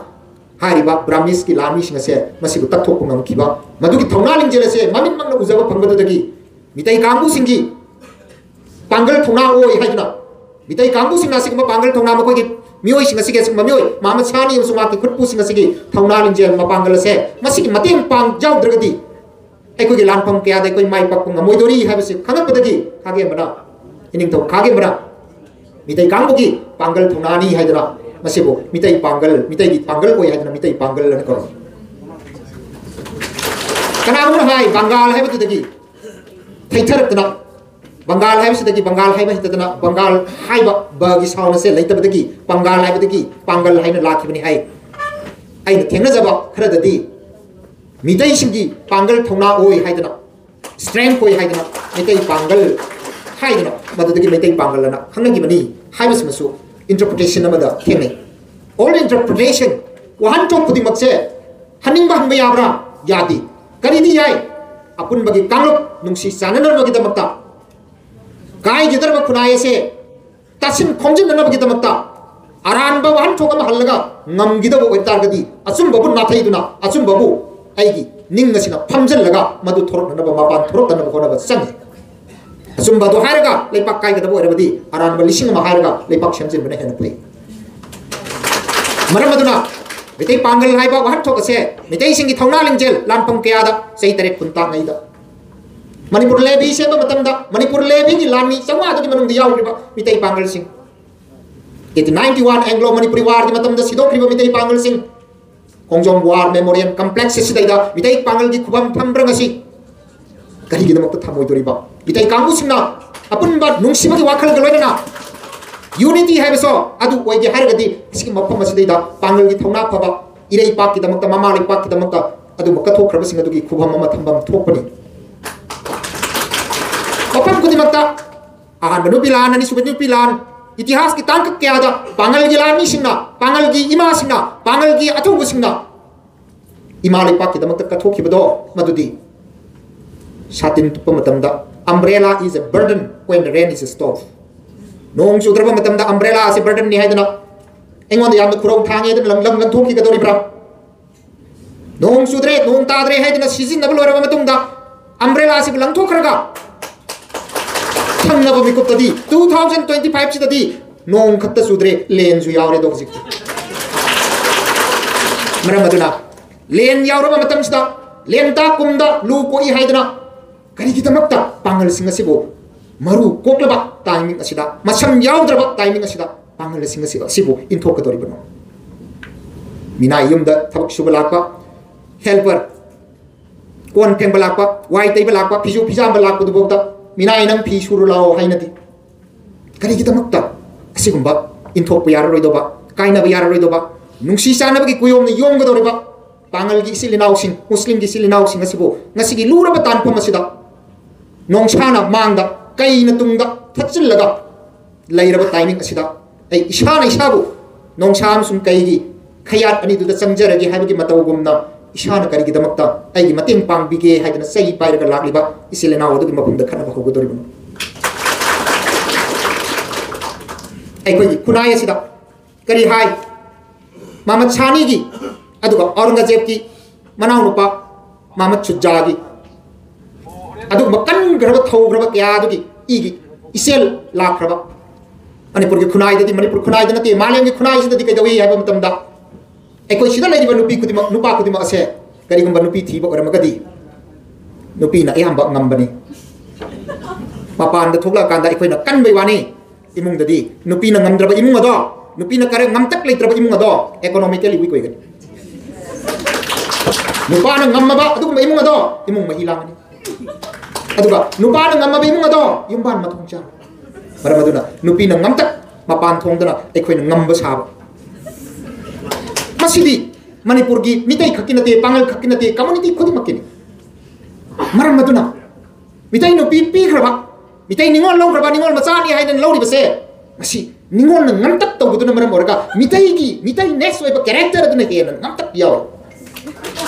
ꯍꯥꯏꯔꯤꯕ ꯕ꯭ꯔꯥꯍꯃꯤꯁꯀꯤ ꯂꯥꯟꯃꯤꯁꯤꯡ ꯑꯁꯦ ꯃꯁꯤꯕꯨ ꯇꯛꯊꯣꯛꯄ ꯉꯝꯈꯤꯕ꯫ ꯃꯗꯨꯒꯤ ꯊꯧꯅꯥ ꯂꯤꯡꯖꯦꯜ ꯑꯁꯦ ꯃꯃꯤꯠꯃꯛꯅ ꯎꯖꯕ ꯐꯪꯕꯗꯨꯗꯒꯤ ꯃꯤꯇꯩ ꯀꯥꯡꯕꯨꯁꯤꯡꯒꯤ ꯄꯥꯡꯒꯜ ꯊꯧꯅꯥ ꯑꯣꯏ ꯍꯥꯏꯗꯨꯅ, ꯃꯤꯇꯩ ꯀꯥꯡꯕꯨꯁꯤꯡꯅ ꯑꯁꯤꯒꯨꯝꯕ ꯄꯥꯡꯒꯜ ꯊꯧꯅꯥ, ꯃꯈꯣꯏꯒꯤ ꯃꯤꯑꯣꯏꯁꯤꯡ ꯑꯁꯤꯒꯤ, ꯑꯁꯤꯒꯨꯝꯕ ꯃꯤꯑꯣꯏ ꯃꯍꯃꯗ ꯁꯥꯅꯤ ꯑꯃꯁꯨꯡ ꯃꯍꯥꯛꯀꯤ ꯈꯨꯠꯄꯨꯁꯤꯡ ꯑꯁꯤꯒꯤ ꯊꯧꯅꯥ ꯂꯤꯡꯖꯦꯜ ꯃꯄꯥꯡꯒꯜ ꯑꯁꯦ, ꯃꯁꯤꯒꯤ ꯃꯇꯦꯡ ꯄꯥꯡ ꯌꯥꯎꯗ꯭ꯔꯒꯗꯤ ꯑꯩꯈꯣꯏꯒꯤ ꯂꯥꯟꯐꯝ ꯀꯌꯥꯗ ꯑꯩꯈꯣꯏ ꯃꯥꯏ ꯄꯥꯛꯄ ꯉꯝꯃꯣꯏꯗꯧꯔꯤ ꯍꯥꯏꯕꯁꯤ ꯈꯪꯉꯛꯄꯗꯒꯤ ꯈꯥꯒꯦꯝꯕꯅ, ꯏꯅꯤꯡꯊꯧ ꯈꯥꯒꯦꯝꯕꯅ ꯃꯤꯇꯩ ꯀꯥꯡꯕꯨꯒꯤ ꯄꯥꯡꯒꯜ ꯊꯧꯅꯥꯅꯤ ꯍꯥꯏꯗꯅ ꯃꯁꯤꯕꯨ ꯃꯤꯇꯩ ꯄꯥꯡꯒꯜ, ꯃꯤꯇꯩꯒꯤ ꯄꯥꯡꯒꯜ ꯑꯣꯏ ꯍꯥꯏꯗꯅ ꯃꯤꯇꯩ ꯄꯥꯡꯒꯜ ꯑꯅ ꯀꯧꯔꯝꯃꯤ꯫ ꯀꯅꯥꯒꯨꯝꯕꯅ ꯍꯥꯏ, ꯕꯪꯒꯥꯜ ꯍꯥꯏꯕꯗꯨꯗꯒꯤ ꯊꯩꯊꯔꯛꯇꯅ, ꯕꯪꯒꯥꯜ ꯍꯥꯏꯕꯁꯤꯗꯒꯤ, ꯕꯪꯒꯥꯜ ꯍꯥꯏꯕ ꯍꯩꯇꯗꯅ ꯕꯪꯒꯥꯜ ꯍꯥꯏꯕ ꯕꯒꯤ sound ꯑꯁꯦ ꯂꯩꯇꯕꯗꯒꯤ ꯄꯪꯒꯥꯜ ꯍꯥꯏꯕꯗꯒꯤ ꯄꯥꯡꯒꯜ ꯍꯥꯏꯅ ꯂꯥꯛꯈꯤꯕꯅꯤ ꯍꯥꯏ꯫ ꯑꯩꯅ ꯊꯦꯡꯅꯖꯕ ꯈꯔꯗꯗꯤ ꯃꯤꯇꯩꯁꯤꯡꯒꯤ ꯄꯥꯡꯒꯜ ꯊꯧꯅꯥ ꯑꯣꯏ ꯍꯥꯏꯗꯅ, strength ꯑꯣꯏ ꯍꯥꯏꯗꯅ ꯃꯩꯇꯩ ꯄꯥꯡꯒꯜ ꯍꯥꯏꯗꯅ ꯃꯗꯨꯗꯒꯤ ꯃꯩꯇꯩ ꯄꯥꯡꯒꯜ ꯑꯅ ꯈꯪꯅꯈꯤꯕꯅꯤ ꯍꯥꯏꯕꯁꯤꯃꯁꯨ interpretation ꯑꯃꯗ ꯊꯦꯡꯅꯩ꯫ All interpretation, ꯋꯥꯍꯟꯊꯣꯛ ꯈꯨꯗꯤꯡꯃꯛꯁꯦ ꯍꯟꯅꯤꯡꯕ ꯍꯟꯕ ꯌꯥꯕ꯭ꯔꯥ? ꯌꯥꯗꯦ꯫ ꯀꯔꯤꯗꯤ ꯌꯥꯏ? ꯑꯄꯨꯟꯕꯒꯤ ꯀꯥꯡꯂꯨꯞ ꯅꯨꯡꯁꯤ ꯆꯥꯟꯅꯅꯕꯒꯤꯗꯃꯛꯇ ꯀꯥꯏꯒꯗꯧꯔꯕ ꯈꯨꯟꯅꯥꯏ ꯑꯁꯦ ꯇꯥꯁꯤꯟ ꯈꯣꯝꯖꯤꯟꯅꯅꯕꯒꯤꯗꯃꯛꯇ ꯑꯔꯥꯟꯕ ꯋꯥꯍꯟꯊꯣꯛ ꯑꯃ ꯍꯜꯂꯒ ꯉꯝꯈꯤꯗꯕ ꯑꯣꯏꯇꯥꯔꯒꯗꯤ ꯑꯆꯨꯝꯕꯕꯨ ꯅꯥꯊꯩꯗꯨꯅ ꯑꯆꯨꯝꯕꯕꯨ ꯑꯩꯒꯤ ꯅꯤꯡ ꯑꯁꯤꯅ ꯐꯝꯖꯤꯜꯂꯒ ꯃꯗꯨ ꯊꯣꯔꯛꯅꯅꯕ ꯃꯄꯥꯟ ꯊꯣꯔꯛꯇꯅꯕ ꯍꯣꯠꯅꯕ ꯆꯪꯉꯤ꯫ ꯑꯆꯨꯝꯕ ꯑꯗꯨ ꯍꯥꯏꯔꯒ ꯂꯩꯄꯥꯛ ꯀꯥꯏꯒꯗꯕ ꯑꯣꯏꯔꯕꯗꯤ ꯑꯔꯥꯟꯕ ꯂꯤꯁꯤꯡ ꯑꯃ ꯍꯥꯏꯔꯒ ꯂꯩꯄꯥꯛ ꯁꯦꯝꯖꯤꯟꯕꯅ ꯍꯦꯟꯅ ꯐꯩ꯫ ꯃꯔꯝ ꯑꯗꯨꯅ ꯃꯩꯇꯩ ꯄꯥꯡꯒꯜ ꯍꯥꯏꯕ ꯋꯥꯍꯟꯊꯣꯛ ꯑꯁꯦ ꯃꯤꯇꯩꯁꯤꯡꯒꯤ ꯊꯧꯅꯥ ꯂꯤꯡꯖꯦꯜ ꯂꯥꯟꯐꯝ ꯀꯌꯥꯗ ꯆꯍꯤ ꯇꯔꯦꯠ ꯀꯨꯟ ꯇꯥꯛꯉꯩꯗ ꯃꯅꯤꯄꯨꯔ ꯂꯦꯕꯤ ꯁꯦꯝꯕ ꯃꯇꯝꯗ ꯃꯅꯤꯄꯨꯔ ꯂꯦꯕꯤꯒꯤ ꯂꯥꯟꯃꯤ ꯆꯥꯝꯃꯉꯥꯗꯨꯒꯤ ꯃꯅꯨꯡꯗ ꯌꯥꯎꯈ꯭ꯔꯤꯕ Meitei ꯄꯥꯡꯒꯜꯁꯤꯡ, eighteen ninety one Anglo Manipuri Warꯒꯤ ꯃꯇꯝꯗ ꯁꯤꯗꯣꯛꯈ꯭ꯔꯤꯕ ꯃꯤꯇꯩ ꯄꯥꯡꯒꯜꯁꯤꯡ, ꯈꯣꯡꯖꯣꯝ War Memorial Complex ꯑꯁꯤꯗꯩꯗ ꯃꯤꯇꯩ ꯄꯥꯡꯒꯜꯒꯤ ꯈꯨꯕꯝ ꯊꯝꯕ꯭ꯔꯥ ꯉꯁꯤ? ꯀꯔꯤꯒꯤꯗꯃꯛꯇ ꯊꯝꯃꯣꯏꯗꯣꯔꯤꯕ? ꯃꯤꯇꯩ ꯀꯥꯡꯕꯨꯁꯤꯡꯅ ꯑꯄꯨꯟꯕ ꯅꯨꯡꯁꯤꯕꯒꯤ ꯋꯥꯈꯜꯒ ꯂꯣꯏꯅꯅ unity ꯍꯥꯏꯕꯁꯨ ꯑꯗꯨ ꯑꯣꯏꯒꯦ ꯍꯥꯏꯔꯒꯗꯤ ꯑꯁꯤꯒꯤ ꯃꯐꯝ ꯑꯁꯤꯗꯩꯗ ꯄꯥꯡꯒꯜꯒꯤ ꯊꯧꯅꯥ ꯐꯕ ꯏꯔꯩꯄꯥꯛꯀꯤꯗꯃꯛꯇ, ꯃꯃꯥ ꯂꯩꯄꯥꯛꯀꯤꯗꯃꯛꯇ ꯑꯗꯨꯝꯕ ꯀꯠꯊꯣꯛꯈ꯭ꯔꯕꯁꯤꯡ ꯑꯗꯨꯒꯤ ꯈꯨꯕꯝ ꯑꯃ ꯊꯝꯐꯝ ꯊꯣꯛꯄꯅꯤ꯫ ꯃꯐꯝ ꯈꯨꯗꯤꯡꯃꯛꯇ ꯑꯍꯥꯟꯕ ꯅꯨꯄꯤ ꯂꯥꯟ, ꯑꯅꯤꯁꯨꯕ ꯅꯨꯄꯤ ꯂꯥꯟ, ꯏꯇꯤꯍꯥꯁꯀꯤ ꯇꯥꯡꯀꯛ ꯀꯌꯥꯗ ꯄꯥꯡꯒꯜꯒꯤ ꯂꯥꯟꯃꯤꯁꯤꯡꯅ, ꯄꯥꯡꯒꯜꯒꯤ ꯏꯃꯥꯁꯤꯡꯅ, ꯄꯥꯡꯒꯜꯒꯤ ꯑꯊꯧꯕꯁꯤꯡꯅ ꯏꯃꯥ ꯂꯩꯄꯥꯛꯀꯤꯗꯃꯛꯇ ꯀꯠꯊꯣꯛꯈꯤꯕꯗꯣ ꯃꯗꯨꯗꯤ ꯁꯥꯇꯤꯟ ꯇꯨꯞꯄ ꯃꯇꯝꯗ, "Umbrella is a burden when the rain is stop." ꯅꯣꯡ ꯆꯨꯗ꯭ꯔꯕ ꯃꯇꯝꯗ umbrella ꯑꯁꯤ burdenꯅꯤ ꯍꯥꯏꯗꯅ ꯑꯩꯉꯣꯟꯗ ꯌꯥꯝꯅ ꯈꯨꯔꯧ ꯊꯥꯡꯉꯦ ꯑꯗꯨꯅ ꯂꯪ-, ꯂꯪ-, ꯂꯪꯊꯣꯛꯈꯤꯒꯗꯧꯔꯤꯕ꯭ꯔꯥ? ꯅꯣꯡ ꯆꯨꯗ꯭ꯔꯦ, ꯅꯣꯡ ꯇꯥꯗ꯭ꯔꯦ ꯍꯥꯏꯗꯅ ꯁꯤꯖꯤꯟꯅꯕ ꯂꯣꯏꯔꯕ ꯃꯇꯨꯡꯗ umbrella ꯑꯁꯤꯕꯨ ꯂꯪꯊꯣꯛꯈ꯭ꯔꯒ ꯊꯪꯅꯕ ꯃꯤꯀꯨꯞꯇꯗꯤ two thousand twenty five ꯁꯤꯗꯗꯤ ꯅꯣꯡ ꯈꯛꯇ ꯆꯨꯗ꯭ꯔꯦ, ꯂꯦꯟꯁꯨ ꯌꯥꯎꯔꯦ꯫ ꯑꯗꯣ ꯍꯧꯖꯤꯛꯇꯤ ꯃꯔꯝ ꯑꯗꯨꯅ ꯂꯦꯟ ꯌꯥꯎꯔꯕ ꯃꯇꯝꯁꯤꯗ ꯂꯦꯟꯇꯥ ꯀꯨꯝꯗ ꯂꯨ ꯀꯣꯛꯏ ꯍꯥꯏꯗꯅ ꯀꯔꯤꯒꯤꯗꯃꯛꯇ ꯄꯥꯡꯒꯜꯁꯤꯡ ꯑꯁꯤꯕꯨ ꯃꯔꯨ ꯀꯣꯛꯂꯕ timing ꯑꯁꯤꯗ, ꯃꯁꯝ ꯌꯥꯎꯗ꯭ꯔꯕ timing ꯑꯁꯤꯗ ꯄꯥꯡꯒꯜꯁꯤꯡ ꯑꯁꯤ, ꯑꯁꯤꯕꯨ ꯏꯟꯊꯣꯛꯀꯗꯧꯔꯤꯕꯅꯣ? ꯃꯤꯅꯥꯏ ꯌꯨꯝꯗ ꯊꯕꯛ ꯁꯨꯕ ꯂꯥꯛꯄ, helper, ꯀꯣꯟ ꯐꯦꯡꯕ ꯂꯥꯛꯄ, ꯋꯥꯏ ꯇꯩꯕ ꯂꯥꯛꯄ, ꯐꯤꯁꯨ ꯐꯤꯖꯥꯝꯕ ꯂꯥꯛꯄꯗꯨꯐꯥꯎꯗ "ꯃꯤꯅꯥꯏ, ꯅꯪ ꯐꯤ ꯁꯨꯔꯨ ꯂꯥꯛꯑꯣ" ꯍꯥꯏꯅꯗꯦ꯫ ꯀꯔꯤꯒꯤꯗꯃꯛꯇ ꯑꯁꯤꯒꯨꯝꯕ ꯏꯟꯊꯣꯛꯄ ꯌꯥꯔꯔꯣꯏꯗꯧꯕ, ꯀꯥꯏꯅꯕ ꯌꯥꯔꯔꯣꯏꯗꯧꯕ, ꯅꯨꯡꯁꯤ ꯆꯥꯟꯅꯕꯒꯤ ꯀꯨꯌꯣꯝꯅ ꯌꯣꯝꯒꯗꯧꯔꯤꯕ ꯄꯥꯡꯒꯜꯒꯤ ꯏꯆꯤꯜ ꯏꯅꯥꯎꯁꯤꯡ, ꯃꯨꯁꯂꯤꯝꯒꯤ ꯏꯆꯤꯜ ꯏꯅꯥꯎꯁꯤꯡ ꯑꯁꯤꯕꯨ ꯉꯁꯤꯒꯤ ꯂꯨꯔꯕ ꯇꯥꯟꯐꯝ ꯑꯁꯤꯗ ꯅꯣꯡꯁꯥꯅ ꯃꯥꯡꯗ, ꯀꯩꯅ ꯇꯨꯡꯗ ꯊꯠꯆꯤꯜꯂꯒ ꯂꯩꯔꯕ timing ꯑꯁꯤꯗ ꯑꯩ ꯏꯁꯥꯅ ꯏꯁꯥꯕꯨ ꯅꯣꯡꯁꯥ ꯑꯃꯁꯨꯡ ꯀꯩꯒꯤ ꯈꯌꯥꯠ ꯑꯅꯤꯗꯨꯗ ꯆꯪꯖꯔꯒꯦ ꯍꯥꯏꯕꯒꯤ ꯃꯇꯧꯒꯨꯝꯅ ꯏꯁꯥꯅ ꯀꯔꯤꯒꯤꯗꯃꯛꯇ ꯑꯩꯒꯤ ꯃꯇꯦꯡ ꯄꯥꯡꯕꯤꯒꯦ ꯍꯥꯏꯗꯅ ꯆꯩ ꯄꯥꯏꯔꯒ ꯂꯥꯛꯂꯤꯕ ꯏꯆꯤꯜ ꯏꯅꯥꯎ ꯑꯗꯨꯒꯤ ꯃꯐꯝꯗ ꯈꯠꯅꯕ ꯍꯧꯒꯗꯧꯔꯤꯕꯅꯣ? ꯑꯩꯈꯣꯏꯒꯤ ꯈꯨꯟꯅꯥꯏ ꯑꯁꯤꯗ ꯀꯔꯤ ꯍꯥꯏ? ꯃꯍꯃꯗ ꯁꯥꯅꯤꯒꯤ, ꯑꯗꯨꯒ ꯑꯧꯔꯪꯒꯖꯦꯕꯀꯤ ꯃꯅꯥꯎꯅꯨꯄꯥ ꯃꯍꯃꯗ ꯁꯨꯖꯥꯒꯤ ꯑꯗꯨꯒꯨꯝꯕ ꯀꯟꯈ꯭ꯔꯕ, ꯊꯧꯈ꯭ꯔꯕ ꯀꯌꯥ ꯑꯗꯨꯒꯤ ꯏꯒꯤ ꯏꯆꯦꯜ ꯂꯥꯛꯈ꯭ꯔꯕ ꯃꯅꯤꯄꯨꯔꯒꯤ ꯈꯨꯟꯅꯥꯏꯗꯗꯤ, ꯃꯅꯤꯄꯨꯔ ꯈꯨꯟꯅꯥꯏꯗ ꯅꯠꯇꯦ, ꯃꯥꯂꯦꯝꯒꯤ ꯈꯨꯟꯅꯥꯏꯁꯤꯗꯗꯤ ꯀꯩꯗꯧꯏ ꯍꯥꯏꯕ ꯃꯇꯝꯗ ꯑꯩꯈꯣꯏ ꯁꯤꯗ ꯂꯩꯔꯤꯕ ꯅꯨꯄꯤ ꯈꯨꯗꯤꯡꯃꯛ, ꯅꯨꯄꯥ ꯈꯨꯗꯤꯡꯃꯛ ꯑꯁꯦ ꯀꯔꯤꯒꯨꯝꯕ ꯅꯨꯄꯤ ꯊꯤꯕ ꯑꯣꯏꯔꯝꯃꯒꯗꯤ ꯅꯨꯄꯤꯅ ꯑꯌꯥꯝꯕ ꯉꯝꯕꯅꯤ꯫ ꯃꯄꯥꯟꯗ ꯊꯣꯛꯂꯛꯑꯀꯥꯟꯗ ꯑꯩꯈꯣꯏꯅ ꯀꯟꯕꯩ ꯋꯥꯅꯤ꯫ ꯏꯃꯨꯡꯗꯗꯤ ꯅꯨꯄꯤꯅ ꯉꯝꯗ꯭ꯔꯕ ꯏꯃꯨꯡ ꯑꯗꯣ, ꯅꯨꯄꯤꯅ ꯀꯔꯦ ꯉꯝꯇꯛ ꯂꯩꯇ꯭ꯔꯕ ꯏꯃꯨꯡ ꯑꯗꯣ economically weak ꯑꯣꯏꯒꯅꯤ꯫ ꯅꯨꯄꯥꯅ ꯉꯝꯃꯕ ꯑꯗꯨꯒꯨꯝꯕ ꯏꯃꯨꯡ ꯑꯗꯣ ꯏꯃꯨꯡ ꯃꯍꯤ ꯂꯥꯡꯒꯅꯤ꯫ ꯑꯗꯨꯒ ꯅꯨꯄꯥꯅ ꯉꯝꯃꯕ ꯏꯃꯨꯡ ꯑꯗꯣ ꯌꯨꯝꯕꯥꯟ ꯃꯊꯣꯡ ꯆꯥꯔꯣꯏ꯫ ꯃꯔꯝ ꯑꯗꯨꯅ ꯅꯨꯄꯤꯅ ꯉꯝꯇꯛ ꯃꯄꯥꯟ ꯊꯣꯡꯗꯅ ꯑꯩꯈꯣꯏꯅ ꯉꯝꯕ ꯁꯥꯕ, ꯃꯁꯤꯗꯤ ꯃꯅꯤꯄꯨꯔꯒꯤ ꯃꯤꯇꯩ ꯈꯛꯀꯤ ꯅꯠꯇꯦ, ꯄꯥꯉꯜ ꯈꯛꯀꯤ ꯅꯠꯇꯦ, community ꯈꯨꯗꯤꯡꯃꯛꯀꯤꯅꯤ꯫ ꯃꯔꯝ ꯑꯗꯨꯅ ꯃꯤꯇꯩ ꯅꯨꯄꯤ ꯄꯤꯈ꯭ꯔꯕ, ꯃꯤꯇꯩ ꯅꯤꯉꯣꯜ ꯂꯧꯈ꯭ꯔꯕ, ꯅꯤꯉꯣꯜ ꯃꯆꯥꯅꯤ ꯍꯥꯏꯗꯅ ꯂꯧꯔꯤꯕꯁꯦ, ꯃꯁꯤ ꯅꯤꯉꯣꯜꯅ ꯉꯝꯇꯛ ꯇꯧꯕꯗꯨꯅ ꯃꯔꯝ ꯑꯣꯏꯔꯒ ꯃꯤꯇꯩꯒꯤ, ꯃꯤꯇꯩ next ꯑꯣꯏꯕ character ꯑꯗꯨꯅ ꯍꯦꯟꯅ ꯉꯝꯇꯛ ꯌꯥꯎꯋꯦ꯫